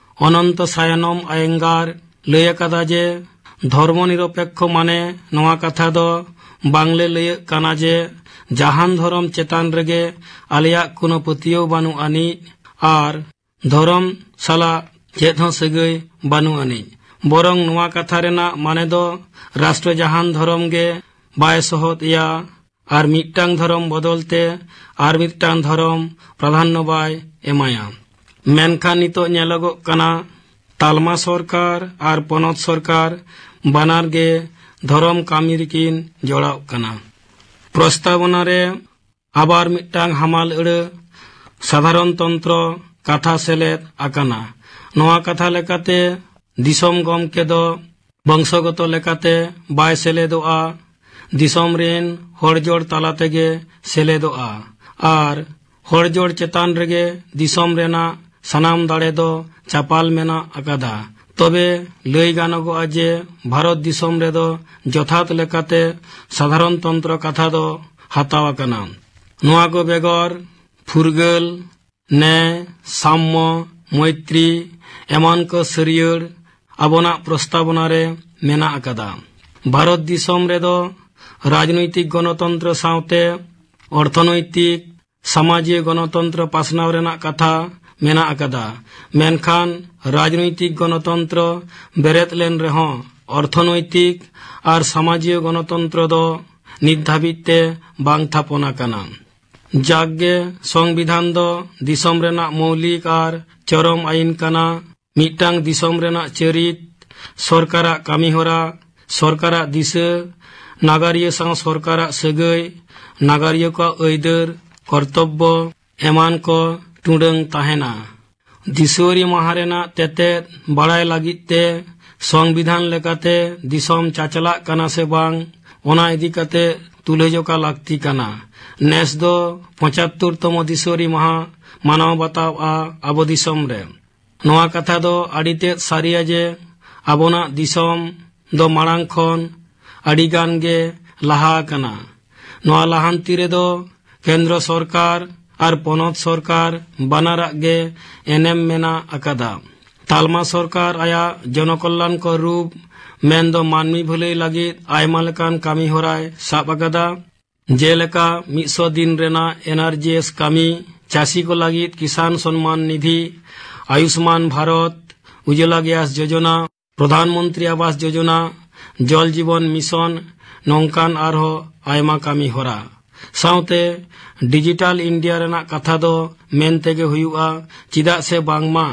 ᱚᱱᱚᱱᱛᱚ ᱥᱟᱭᱚᱱᱚᱢ ᱟᱭᱮᱝᱜᱟᱨ ᱞᱟᱹᱭ ᱟᱠᱟᱫᱟ ᱡᱮ, ᱫᱷᱚᱨᱢᱚ ᱱᱤᱨᱚᱯᱮᱠᱠᱷᱚ ᱢᱟᱱᱮ ᱱᱚᱣᱟ ᱠᱟᱛᱷᱟ ᱫᱚ ᱵᱟᱝᱞᱮ ᱞᱟᱹᱭᱟᱹᱜ ᱠᱟᱱᱟ ᱡᱮ ᱡᱟᱦᱟᱱ ᱫᱷᱚᱨᱚᱢ ᱪᱮᱛᱟᱱ ᱨᱮᱜᱮ ᱟᱞᱮᱭᱟᱜ ᱠᱳᱱᱳ ᱯᱟᱹᱛᱭᱟᱹᱣ ᱵᱟᱹᱱᱩᱜ ᱟᱹᱱᱤᱡ ᱟᱨ ᱫᱷᱚᱨᱚᱢ ᱥᱟᱞᱟᱜ ᱪᱮᱫ ᱦᱚᱸ ᱥᱟᱹᱜᱟᱹᱭ ᱵᱟᱹᱱᱩᱜ ᱟᱹᱱᱤᱡ᱾ ᱵᱚᱨᱚᱝ ᱱᱚᱣᱟ ᱠᱟᱛᱷᱟ ᱨᱮᱱᱟᱜ ᱢᱟᱱᱮ ᱫᱚ ᱨᱟᱥᱴᱨᱚ ᱡᱟᱦᱟᱱ ᱫᱷᱚᱨᱚᱢ ᱜᱮ ᱵᱟᱭ ᱥᱚᱦᱚᱫ ᱮᱭᱟ ᱟᱨ ᱢᱤᱫᱴᱟᱝ ᱫᱷᱚᱨᱚᱢ ᱵᱚᱫᱚᱞ ᱛᱮ ᱟᱨ ᱢᱤᱫᱴᱟᱝ ᱫᱷᱚᱨᱚᱢ ᱯᱨᱟᱫᱷᱟᱱᱱᱚ ᱵᱟᱭ ᱮᱢᱟᱭᱟ᱾ ᱢᱮᱱᱠᱷᱟᱱ ᱱᱤᱛᱚᱜ ᱧᱮᱞᱚᱜᱚᱜ ᱠᱟᱱᱟ, ᱛᱟᱞᱢᱟ ᱥᱚᱨᱠᱟᱨ ᱟᱨ ᱯᱚᱱᱚᱛ ᱥᱚᱨᱠᱟᱨ ᱵᱟᱱᱟᱨ ᱜᱮ ᱫᱷᱚᱨᱚᱢ ᱠᱟᱹᱢᱤ ᱨᱮᱠᱤᱱ ᱡᱚᱲᱟᱣ ᱠᱟᱱᱟ᱾ ᱯᱨᱚᱥᱛᱟᱵᱚᱱᱟ ᱨᱮ ᱟᱵᱟᱨ ᱢᱤᱫᱴᱟᱝ ᱦᱟᱢᱟᱞ ᱟᱹᱲᱟᱹ ᱥᱟᱫᱷᱟᱨᱚᱱ ᱛᱚᱱᱛᱨᱚ ᱠᱟᱛᱷᱟ ᱥᱮᱞᱮᱫ ᱟᱠᱟᱱᱟ᱾ ᱱᱚᱣᱟ ᱠᱟᱛᱷᱟ ᱞᱮᱠᱟᱛᱮ ᱫᱤᱥᱚᱢ ᱜᱚᱢᱠᱮ ᱫᱚ ᱵᱚᱝᱥᱚᱜᱚᱛᱚ ᱞᱮᱠᱟᱛᱮ ᱵᱟᱭ ᱥᱮᱞᱮᱫᱚᱜᱼᱟ, ᱫᱤᱥᱚᱢ ᱨᱮᱱ ᱦᱚᱲ ᱡᱚᱲ ᱛᱟᱞᱟ ᱛᱮᱜᱮ ᱥᱮᱞᱮᱫᱚᱜᱼᱟ ᱟᱨ ᱦᱚᱲ ᱡᱚᱲ ᱪᱮᱛᱟᱱ ᱨᱮᱜᱮ ᱫᱤᱥᱚᱢ ᱨᱮᱱᱟᱜ ᱥᱟᱱᱟᱢ ᱫᱟᱲᱮ ᱫᱚ ᱪᱟᱯᱟᱞ ᱢᱮᱱᱟᱜ ᱟᱠᱟᱫᱟ᱾ ᱛᱚᱵᱮ ᱞᱟᱹᱭ ᱜᱟᱱᱚᱜᱚᱜᱼᱟ ᱡᱮ ᱵᱷᱟᱨᱚᱛ ᱫᱤᱥᱚᱢ ᱨᱮᱫᱚ ᱡᱚᱛᱷᱟᱛ ᱞᱮᱠᱟᱛᱮ ᱥᱟᱫᱷᱟᱨᱚᱱ ᱛᱚᱱᱛᱨᱚ ᱠᱟᱛᱷᱟ ᱫᱚ ᱦᱟᱛᱟᱣ ᱟᱠᱟᱱᱟ᱾ ᱱᱚᱣᱟ ᱠᱚ ᱵᱮᱜᱚᱨ ᱯᱷᱩᱨᱜᱟᱹᱞ, ᱱᱮᱭ, ᱥᱟᱢᱢᱚ, ᱢᱳᱭᱛᱨᱤ ᱮᱢᱟᱱ ᱠᱚ ᱥᱟᱹᱨᱭᱟᱹᱲ ᱟᱵᱚᱱᱟᱜ ᱯᱨᱚᱥᱛᱟᱵᱚᱱᱟ ᱨᱮ ᱢᱮᱱᱟᱜ ᱟᱠᱟᱫᱟ᱾ ᱵᱷᱟᱨᱚᱛ ᱫᱤᱥᱚᱢ ᱨᱮᱫᱚ ᱨᱟᱡᱽᱱᱳᱭᱛᱤᱠ ᱜᱚᱱᱚᱛᱚᱱᱛᱨᱚ ᱥᱟᱶᱛᱮ ᱚᱨᱛᱷᱚᱱᱳᱭᱛᱤᱠ, ᱥᱟᱢᱟᱡᱤᱭᱟᱹ ᱜᱚᱱᱚᱛᱚᱱᱛᱨᱚ ᱯᱟᱥᱱᱟᱣ ᱨᱮᱱᱟᱜ ᱠᱟᱛᱷᱟ ᱢᱮᱱᱟᱜ ᱟᱠᱟᱫᱟ᱾ ᱢᱮᱱᱠᱷᱟᱱ ᱨᱟᱡᱽᱱᱳᱭᱛᱤᱠ ᱜᱚᱱᱚᱛᱚᱱᱛᱨᱚ ᱵᱮᱨᱮᱫ ᱞᱮᱱ ᱨᱮᱦᱚᱸ ᱚᱨᱛᱷᱚᱱᱳᱭᱛᱤᱠ ᱟᱨ ᱥᱟᱢᱟᱡᱤᱭᱟᱹ ᱜᱚᱱᱚᱛᱚᱱᱛᱨᱚ ᱫᱚ ᱱᱤᱛ ᱫᱷᱟᱹᱵᱤᱡ ᱛᱮ ᱵᱟᱝ ᱛᱷᱟᱯᱚᱱ ᱟᱠᱟᱱᱟ᱾ ᱡᱟᱠᱜᱮ, ᱥᱚᱝᱵᱤᱫᱷᱟᱱ ᱫᱚ ᱫᱤᱥᱚᱢ ᱨᱮᱱᱟᱜ ᱢᱳᱣᱞᱤᱠ ᱟᱨ ᱪᱚᱨᱚᱢ ᱟᱭᱤᱱ ᱠᱟᱱᱟ᱾ ᱢᱤᱫᱴᱟᱝ ᱫᱤᱥᱚᱢ ᱨᱮᱱᱟᱜ ᱪᱟᱹᱨᱤᱛ, ᱥᱚᱨᱠᱟᱨᱟᱜ ᱠᱟᱹᱢᱤᱦᱚᱨᱟ, ᱥᱚᱨᱠᱟᱨᱟᱜ ᱫᱤᱥᱟᱹ, ᱱᱟᱜᱟᱨᱤᱭᱟᱹ ᱥᱟᱶ ᱥᱚᱨᱠᱟᱨᱟᱜ ᱥᱟᱹᱜᱟᱹᱭ, ᱱᱟᱜᱟᱨᱤᱭᱟᱹ ᱠᱚᱣᱟᱜ ᱟᱹᱭᱫᱟᱹᱨ, ᱠᱚᱨᱛᱚᱵᱵᱚ ᱮᱢᱟᱱ ᱠᱚ ᱴᱩᱰᱟᱹᱝ ᱛᱟᱦᱮᱱᱟ᱾ ᱫᱤᱥᱣᱟᱹᱨᱤ ᱢᱟᱦᱟ ᱨᱮᱱᱟᱜ ᱛᱮᱛᱮᱫ ᱵᱟᱲᱟᱭ ᱞᱟᱹᱜᱤᱫ ᱛᱮ ᱥᱚᱝᱵᱤᱫᱷᱟᱱ ᱞᱮᱠᱟᱛᱮ ᱫᱤᱥᱚᱢ ᱪᱟᱪᱞᱟᱜ ᱠᱟᱱᱟ ᱥᱮ ᱵᱟᱝ, ᱚᱱᱟ ᱤᱫᱤ ᱠᱟᱛᱮ ᱛᱩᱞᱟᱹᱡᱚᱠᱷᱟ ᱞᱟᱹᱠᱛᱤ ᱠᱟᱱᱟ᱾ ᱱᱮᱥ ᱫᱚ ᱯᱚᱸᱪᱟᱛᱛᱳᱨ ᱛᱚᱢᱚ ᱫᱤᱥᱣᱟᱹᱨᱤ ᱢᱟᱦᱟ ᱢᱟᱱᱟᱣ ᱵᱟᱛᱟᱣᱼᱟ ᱟᱵᱚ ᱫᱤᱥᱚᱢ ᱨᱮ᱾ ᱱᱚᱣᱟ ᱠᱟᱛᱷᱟ ᱫᱚ ᱟᱹᱰᱤ ᱛᱮᱫ ᱥᱟᱹᱨᱤᱭᱟ ᱡᱮ ᱟᱵᱚᱱᱟᱜ ᱫᱤᱥᱚᱢ ᱫᱚ ᱢᱟᱲᱟᱝ ᱠᱷᱚᱱ ᱟᱹᱰᱤ ᱜᱟᱱ ᱜᱮ ᱞᱟᱦᱟ ᱟᱠᱟᱱᱟ᱾ ᱱᱚᱣᱟ ᱞᱟᱦᱟᱱᱛᱤ ᱨᱮᱫᱚ ᱠᱮᱱᱫᱨᱚ ᱥᱚᱨᱠᱟᱨ ᱟᱨ ᱯᱚᱱᱚᱛ ᱥᱚᱨᱠᱟᱨ ᱵᱟᱱᱟᱨᱟᱜ ᱜᱮ ᱮᱱᱮᱢ ᱢᱮᱱᱟᱜ ᱟᱠᱟᱫᱟ᱾ ᱛᱟᱞᱢᱟ ᱥᱚᱨᱠᱟᱨ ᱟᱭᱟᱜ ᱡᱚᱱᱚᱠᱚᱞᱞᱟᱱ ᱠᱚ ᱨᱩᱯ, ᱢᱮᱱᱫᱚ ᱢᱟᱹᱱᱢᱤ ᱵᱷᱟᱹᱞᱟᱹᱭ ᱞᱟᱹᱜᱤᱫ, ᱟᱭᱢᱟ ᱞᱮᱠᱟᱱ ᱠᱟᱹᱢᱤ ᱦᱚᱨᱟᱭ ᱥᱟᱵ ᱟᱠᱟᱫᱟ᱾ ᱡᱮᱞᱮᱠᱟ, ᱢᱤᱫ ᱥᱚ ᱫᱤᱱ ᱨᱮᱱᱟᱜ ᱮᱱ ᱟᱨ ᱡᱤ ᱮᱥ ᱠᱟᱹᱢᱤ, ᱪᱟᱹᱥᱤ ᱠᱚ ᱞᱟᱹᱜᱤᱫ ᱠᱤᱥᱟᱱ ᱥᱚᱱᱢᱟᱱ ᱱᱤᱫᱷᱤ, ᱟᱭᱩᱥᱢᱟᱱ ᱵᱷᱟᱨᱚᱛ, ᱩᱡᱽᱞᱟ ᱜᱮᱥ ᱡᱳᱡᱚᱱᱟ, ᱯᱨᱚᱫᱷᱟᱱ ᱢᱚᱱᱛᱨᱤ ᱟᱵᱟᱥ ᱡᱳᱡᱚᱱᱟ, ᱡᱚᱞ ᱡᱤᱵᱚᱱ ᱢᱤᱥᱚᱱ, ᱱᱚᱝᱠᱟᱱ ᱟᱨᱦᱚᱸ ᱟᱭᱢᱟ ᱠᱟᱹᱢᱤ ᱦᱚᱨᱟ᱾ ᱥᱟᱶᱛᱮ ᱰᱤᱡᱤᱴᱟᱞ ᱤᱱᱰᱤᱭᱟ ᱨᱮᱱᱟᱜ ᱠᱟᱛᱷᱟ ᱫᱚ ᱢᱮᱱ ᱛᱮᱜᱮ ᱦᱩᱭᱩᱜᱼᱟ, ᱪᱮᱫᱟᱜ ᱥᱮ ᱵᱟᱝᱢᱟ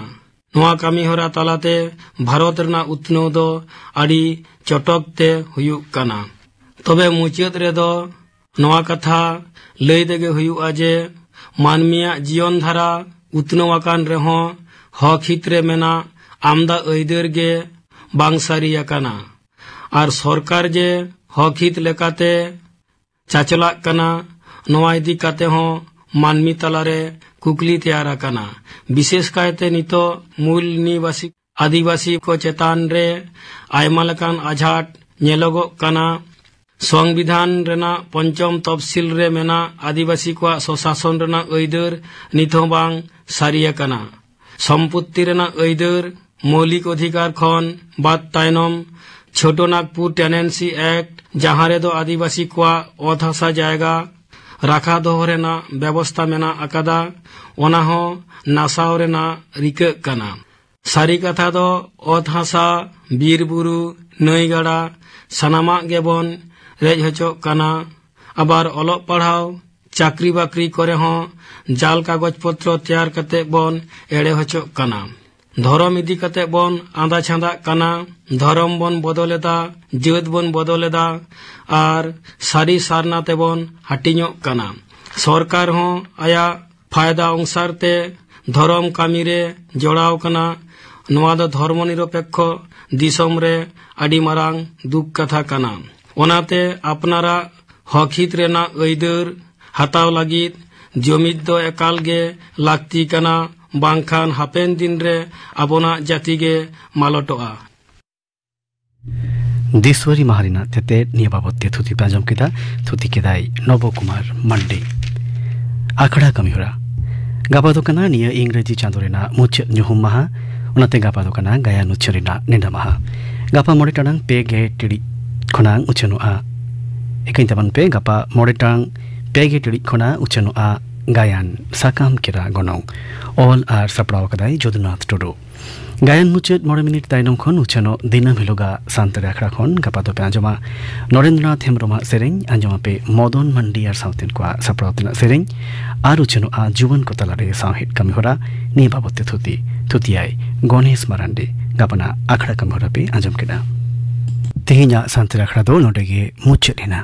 ᱱᱚᱣᱟ ᱠᱟᱹᱢᱤ ᱦᱚᱨᱟ ᱛᱟᱞᱟᱛᱮ ᱵᱷᱟᱨᱚᱛ ᱨᱮᱱᱟᱜ ᱩᱛᱱᱟᱹᱣ ᱫᱚ ᱟᱹᱰᱤ ᱪᱚᱴᱚᱠ ᱛᱮ ᱦᱩᱭᱩᱜ ᱠᱟᱱᱟ᱾ ᱛᱚᱵᱮ ᱢᱩᱪᱟᱹᱫ ᱨᱮᱫᱚ ᱱᱚᱣᱟ ᱠᱟᱛᱷᱟ ᱞᱟᱹᱭ ᱛᱮᱜᱮ ᱦᱩᱭᱩᱜᱼᱟ ᱡᱮ ᱢᱟᱹᱱᱢᱤᱭᱟᱜ ᱡᱤᱭᱚᱱ ᱫᱷᱟᱨᱟ ᱩᱛᱱᱟᱹᱣ ᱟᱠᱟᱱ ᱨᱮᱦᱚᱸ ᱦᱚᱠ ᱦᱤᱛ ᱨᱮ ᱢᱮᱱᱟᱜ ᱟᱢᱫᱟ ᱟᱹᱭᱫᱟᱹᱨ ᱜᱮ ᱵᱟᱝ ᱥᱟᱹᱨᱤ ᱟᱠᱟᱱᱟ᱾ ᱟᱨ ᱥᱚᱨᱠᱟᱨ ᱡᱮ ᱦᱚᱠ ᱦᱤᱛ ᱞᱮᱠᱟᱛᱮ ᱪᱟᱪᱞᱟᱜ ᱠᱟᱱᱟ, ᱱᱚᱣᱟ ᱤᱫᱤ ᱠᱟᱛᱮ ᱦᱚᱸ ᱢᱟᱹᱱᱢᱤ ᱛᱟᱞᱟᱨᱮ ᱠᱩᱠᱞᱤ ᱛᱮᱭᱟᱨ ᱟᱠᱟᱱᱟ᱾ ᱵᱤᱥᱮᱥ ᱠᱟᱭᱛᱮ ᱱᱤᱛᱚᱜ ᱢᱩᱞ ᱱᱤᱵᱟᱥᱤ ᱟᱹᱫᱤᱵᱟᱹᱥᱤ ᱠᱚ ᱪᱮᱛᱟᱱ ᱨᱮ ᱟᱭᱢᱟ ᱞᱮᱠᱟᱱ ᱟᱡᱷᱟᱴ ᱧᱮᱞᱚᱜᱚᱜ ᱠᱟᱱᱟ᱾ ᱥᱚᱝᱵᱤᱫᱷᱟᱱ ᱨᱮᱱᱟᱜ ᱯᱚᱧᱪᱚᱢ ᱛᱚᱯᱥᱤᱞ ᱨᱮ ᱢᱮᱱᱟᱜ ᱟᱹᱫᱤᱵᱟᱹᱥᱤ ᱠᱚᱣᱟᱜ ᱥᱚᱥᱟᱥᱚᱱ ᱨᱮᱱᱟᱜ ᱟᱹᱭᱫᱟᱹᱨ ᱱᱤᱛ ᱦᱚᱸ ᱵᱟᱝ ᱥᱟᱹᱨᱤ ᱟᱠᱟᱱᱟ᱾ ᱥᱚᱢᱯᱚᱛᱛᱤ ᱨᱮᱱᱟᱜ ᱟᱹᱭᱫᱟᱹᱨ ᱢᱳᱣᱞᱤᱠ ᱚᱫᱷᱤᱠᱟᱨ ᱠᱷᱚᱱ ᱵᱟᱫ ᱛᱟᱭᱱᱚᱢ ᱪᱷᱳᱴᱳ ᱱᱟᱜᱽᱯᱩᱨ ᱴᱮᱱᱮᱱᱥᱤ ᱮᱠᱴ, ᱡᱟᱦᱟᱸ ᱨᱮᱫᱚ ᱟᱹᱫᱤᱵᱟᱹᱥᱤ ᱠᱚᱣᱟᱜ ᱚᱛ ᱦᱟᱥᱟ ᱡᱟᱭᱜᱟ ᱨᱟᱠᱷᱟ ᱫᱚᱦᱚ ᱨᱮᱱᱟᱜ ᱵᱮᱵᱚᱥᱛᱟ ᱢᱮᱱᱟᱜ ᱟᱠᱟᱫᱟ, ᱚᱱᱟ ᱦᱚᱸ ᱱᱟᱥᱟᱣ ᱨᱮᱱᱟᱜ ᱨᱤᱠᱟᱹᱜ ᱠᱟᱱᱟ᱾ ᱥᱟᱹᱨᱤ ᱠᱟᱛᱷᱟ ᱫᱚ ᱚᱛ ᱦᱟᱥᱟ, ᱵᱤᱨ ᱵᱩᱨᱩ, ᱱᱟᱹᱭ ᱜᱟᱰᱟ ᱥᱟᱱᱟᱢᱟᱜ ᱜᱮᱵᱚᱱ ᱨᱮᱡ ᱦᱚᱪᱚᱜ ᱠᱟᱱᱟ᱾ ᱟᱵᱟᱨ ᱚᱞᱚᱜ ᱯᱟᱲᱦᱟᱣ ᱪᱟᱹᱠᱨᱤ ᱵᱟᱹᱠᱨᱤ ᱠᱚᱨᱮ ᱦᱚᱸ ᱡᱟᱞ ᱠᱟᱜᱚᱡᱽ ᱯᱚᱛᱨᱚ ᱛᱮᱭᱟᱨ ᱠᱟᱛᱮ ᱵᱚᱱ ᱮᱲᱮ ᱦᱚᱪᱚᱜ ᱠᱟᱱᱟ᱾ ᱫᱷᱚᱨᱚᱢ ᱤᱫᱤ ᱠᱟᱛᱮ ᱵᱚᱱ ᱟᱸᱫᱟ ᱪᱷᱟᱸᱫᱟᱜ ᱠᱟᱱᱟ᱾ ᱫᱷᱚᱨᱚᱢ ᱵᱚᱱ ᱵᱚᱫᱚᱞ ᱮᱫᱟ, ᱡᱟᱹᱛ ᱵᱚᱱ ᱵᱚᱫᱚᱞ ᱮᱫᱟ, ᱟᱨ ᱥᱟᱹᱨᱤ ᱥᱟᱨᱱᱟ ᱛᱮᱵᱚᱱ ᱦᱟᱹᱴᱤᱧᱚᱜ ᱠᱟᱱᱟ᱾ ᱥᱚᱨᱠᱟᱨ ᱦᱚᱸ ᱟᱭᱟᱜ ᱯᱷᱟᱭᱫᱟ ᱚᱝᱥᱟᱨ ᱛᱮ ᱫᱷᱚᱨᱚᱢ ᱠᱟᱹᱢᱤ ᱨᱮ ᱡᱚᱲᱟᱣ ᱠᱟᱱᱟ᱾ ᱱᱚᱣᱟ ᱫᱚ ᱫᱷᱚᱨᱢᱚ ᱱᱤᱨᱚᱯᱮᱠᱠᱷᱚ ᱫᱤᱥᱚᱢ ᱨᱮ ᱟᱹᱰᱤ ᱢᱟᱨᱟᱝ ᱫᱩᱠ ᱠᱟᱛᱷᱟ ᱠᱟᱱᱟ᱾ ᱚᱱᱟᱛᱮ ᱟᱯᱱᱟᱨᱟᱜ ᱦᱚᱠ ᱦᱤᱛ ᱨᱮᱱᱟᱜ ᱟᱹᱭᱫᱟᱹᱨ ᱦᱟᱛᱟᱣ ᱞᱟᱹᱜᱤᱫ ᱡᱩᱢᱤᱫ ᱫᱚ ᱮᱠᱟᱞ ᱜᱮ ᱞᱟᱹᱠᱛᱤ ᱠᱟᱱᱟ, ᱵᱟᱝᱠᱷᱟᱱ ᱦᱟᱯᱮᱱ ᱫᱤᱱ ᱨᱮ ᱟᱵᱚᱱᱟᱜ ᱡᱟᱹᱛᱤ ᱜᱮ ᱢᱟᱞᱚᱴᱚᱜᱼᱟ᱾ ᱫᱤᱥᱣᱟᱹᱨᱤ ᱢᱟᱦᱟ ᱨᱮᱱᱟᱜ ᱛᱮᱛᱮᱫ ᱱᱤᱭᱟᱹ ᱵᱟᱵᱚᱛ ᱛᱮ ᱛᱷᱩᱛᱤ ᱯᱮ ᱟᱸᱡᱚᱢ ᱠᱮᱫᱟ᱾ ᱛᱷᱩᱛᱤ ᱠᱮᱫᱟᱭ ᱱᱚᱵᱚ ᱠᱩᱢᱟᱨ ᱢᱟᱱᱰᱤ᱾ ᱟᱠᱷᱲᱟ ᱠᱟᱹᱢᱤᱦᱚᱨᱟ᱾ ᱜᱟᱯᱟ ᱫᱚ ᱠᱟᱱᱟ ᱱᱤᱭᱟᱹ ᱤᱝᱨᱮᱡᱤ ᱪᱟᱸᱫᱳ ᱨᱮᱱᱟᱜ ᱢᱩᱪᱟᱹᱫ ᱧᱩᱦᱩᱢ ᱢᱟᱦᱟ, ᱚᱱᱟᱛᱮ ᱜᱟᱯᱟ ᱫᱚ ᱠᱟᱱᱟ ᱜᱟᱭᱟᱱ ᱩᱪᱷᱟᱹᱱ ᱨᱮᱱᱟᱜ ᱱᱮᱰᱟ ᱢᱟᱦᱟ᱾ ᱜᱟᱯᱟ ᱢᱚᱬᱮ ᱴᱟᱲᱟᱝ ᱯᱮ ᱜᱮ ᱴᱤᱲᱤᱡ ᱠᱷᱚᱱᱟᱝ ᱩᱪᱷᱟᱹᱱᱚᱜᱼᱟ᱾ ᱤᱠᱟᱹᱧ ᱛᱟᱵᱚᱱ ᱯᱮ, ᱜᱟᱯᱟ ᱢᱚᱬᱮ ᱴᱟᱲᱟᱝ ᱯᱮ ᱜᱮ ᱴᱤᱲᱤᱡ ᱠᱷᱚᱱᱟᱜ ᱩᱪᱷᱟᱹᱱᱚᱜᱼᱟ ᱜᱟᱭᱟᱱ ᱥᱟᱠᱟᱢ ᱠᱮᱨᱟ ᱜᱚᱱᱚᱝ᱾ ᱚᱞ ᱟᱨ ᱥᱟᱯᱲᱟᱣ ᱟᱠᱟᱫᱟᱭ ᱡᱚᱫᱩᱱᱟᱛᱷ ᱴᱩᱰᱩ᱾ ᱜᱟᱭᱟᱱ ᱢᱩᱪᱟᱹᱫ ᱢᱚᱬᱮ ᱢᱤᱱᱤᱴ ᱛᱟᱭᱱᱚᱢ ᱠᱷᱚᱱ ᱩᱪᱷᱟᱹᱱᱚᱜ ᱫᱤᱱᱟᱹᱢ ᱦᱤᱞᱳᱜᱟᱜ ᱥᱟᱱᱛᱟᱲᱤ ᱟᱠᱷᱲᱟ ᱠᱷᱚᱱ ᱜᱟᱯᱟ ᱫᱚᱯᱮ ᱟᱸᱡᱚᱢᱟ ᱱᱚᱨᱮᱱᱫᱨᱚᱱᱟᱛᱷ ᱦᱮᱢᱵᱨᱚᱢᱟᱜ ᱥᱮᱨᱮᱧ, ᱟᱸᱡᱚᱢᱟᱯᱮ ᱢᱚᱫᱚᱱ ᱢᱟᱱᱰᱤ ᱟᱨ ᱥᱟᱶᱛᱮᱱ ᱠᱚᱣᱟᱜ ᱥᱟᱯᱲᱟᱣ ᱛᱮᱱᱟᱜ ᱥᱮᱨᱮᱧ, ᱟᱨ ᱩᱪᱷᱟᱹᱱᱚᱜᱼᱟ ᱡᱩᱣᱟᱹᱱ ᱠᱚ ᱛᱟᱞᱟᱨᱮ ᱥᱟᱶᱦᱮᱫ ᱠᱟᱹᱢᱤᱦᱚᱨᱟ᱾ ᱱᱤᱭᱟᱹ ᱵᱟᱵᱚᱛ ᱛᱮ ᱛᱷᱩᱛᱤ, ᱛᱷᱩᱛᱤᱭᱟᱭ ᱜᱚᱱᱮᱥ ᱢᱟᱨᱟᱱᱰᱤ᱾ ᱜᱟᱯᱟᱱᱟᱜ ᱟᱠᱷᱲᱟ ᱠᱟᱹᱢᱤᱦᱚᱨᱟ ᱯᱮ ᱟᱸᱡᱚᱢ ᱠᱮᱫᱟ᱾ ᱛᱮᱦᱮᱧᱟᱜ ᱥᱟᱱᱛᱟᱲᱤ ᱟᱠᱷᱲᱟ ᱫᱚ ᱱᱚᱰᱮ ᱜᱮ ᱢᱩᱪᱟᱹᱫ ᱮᱱᱟ᱾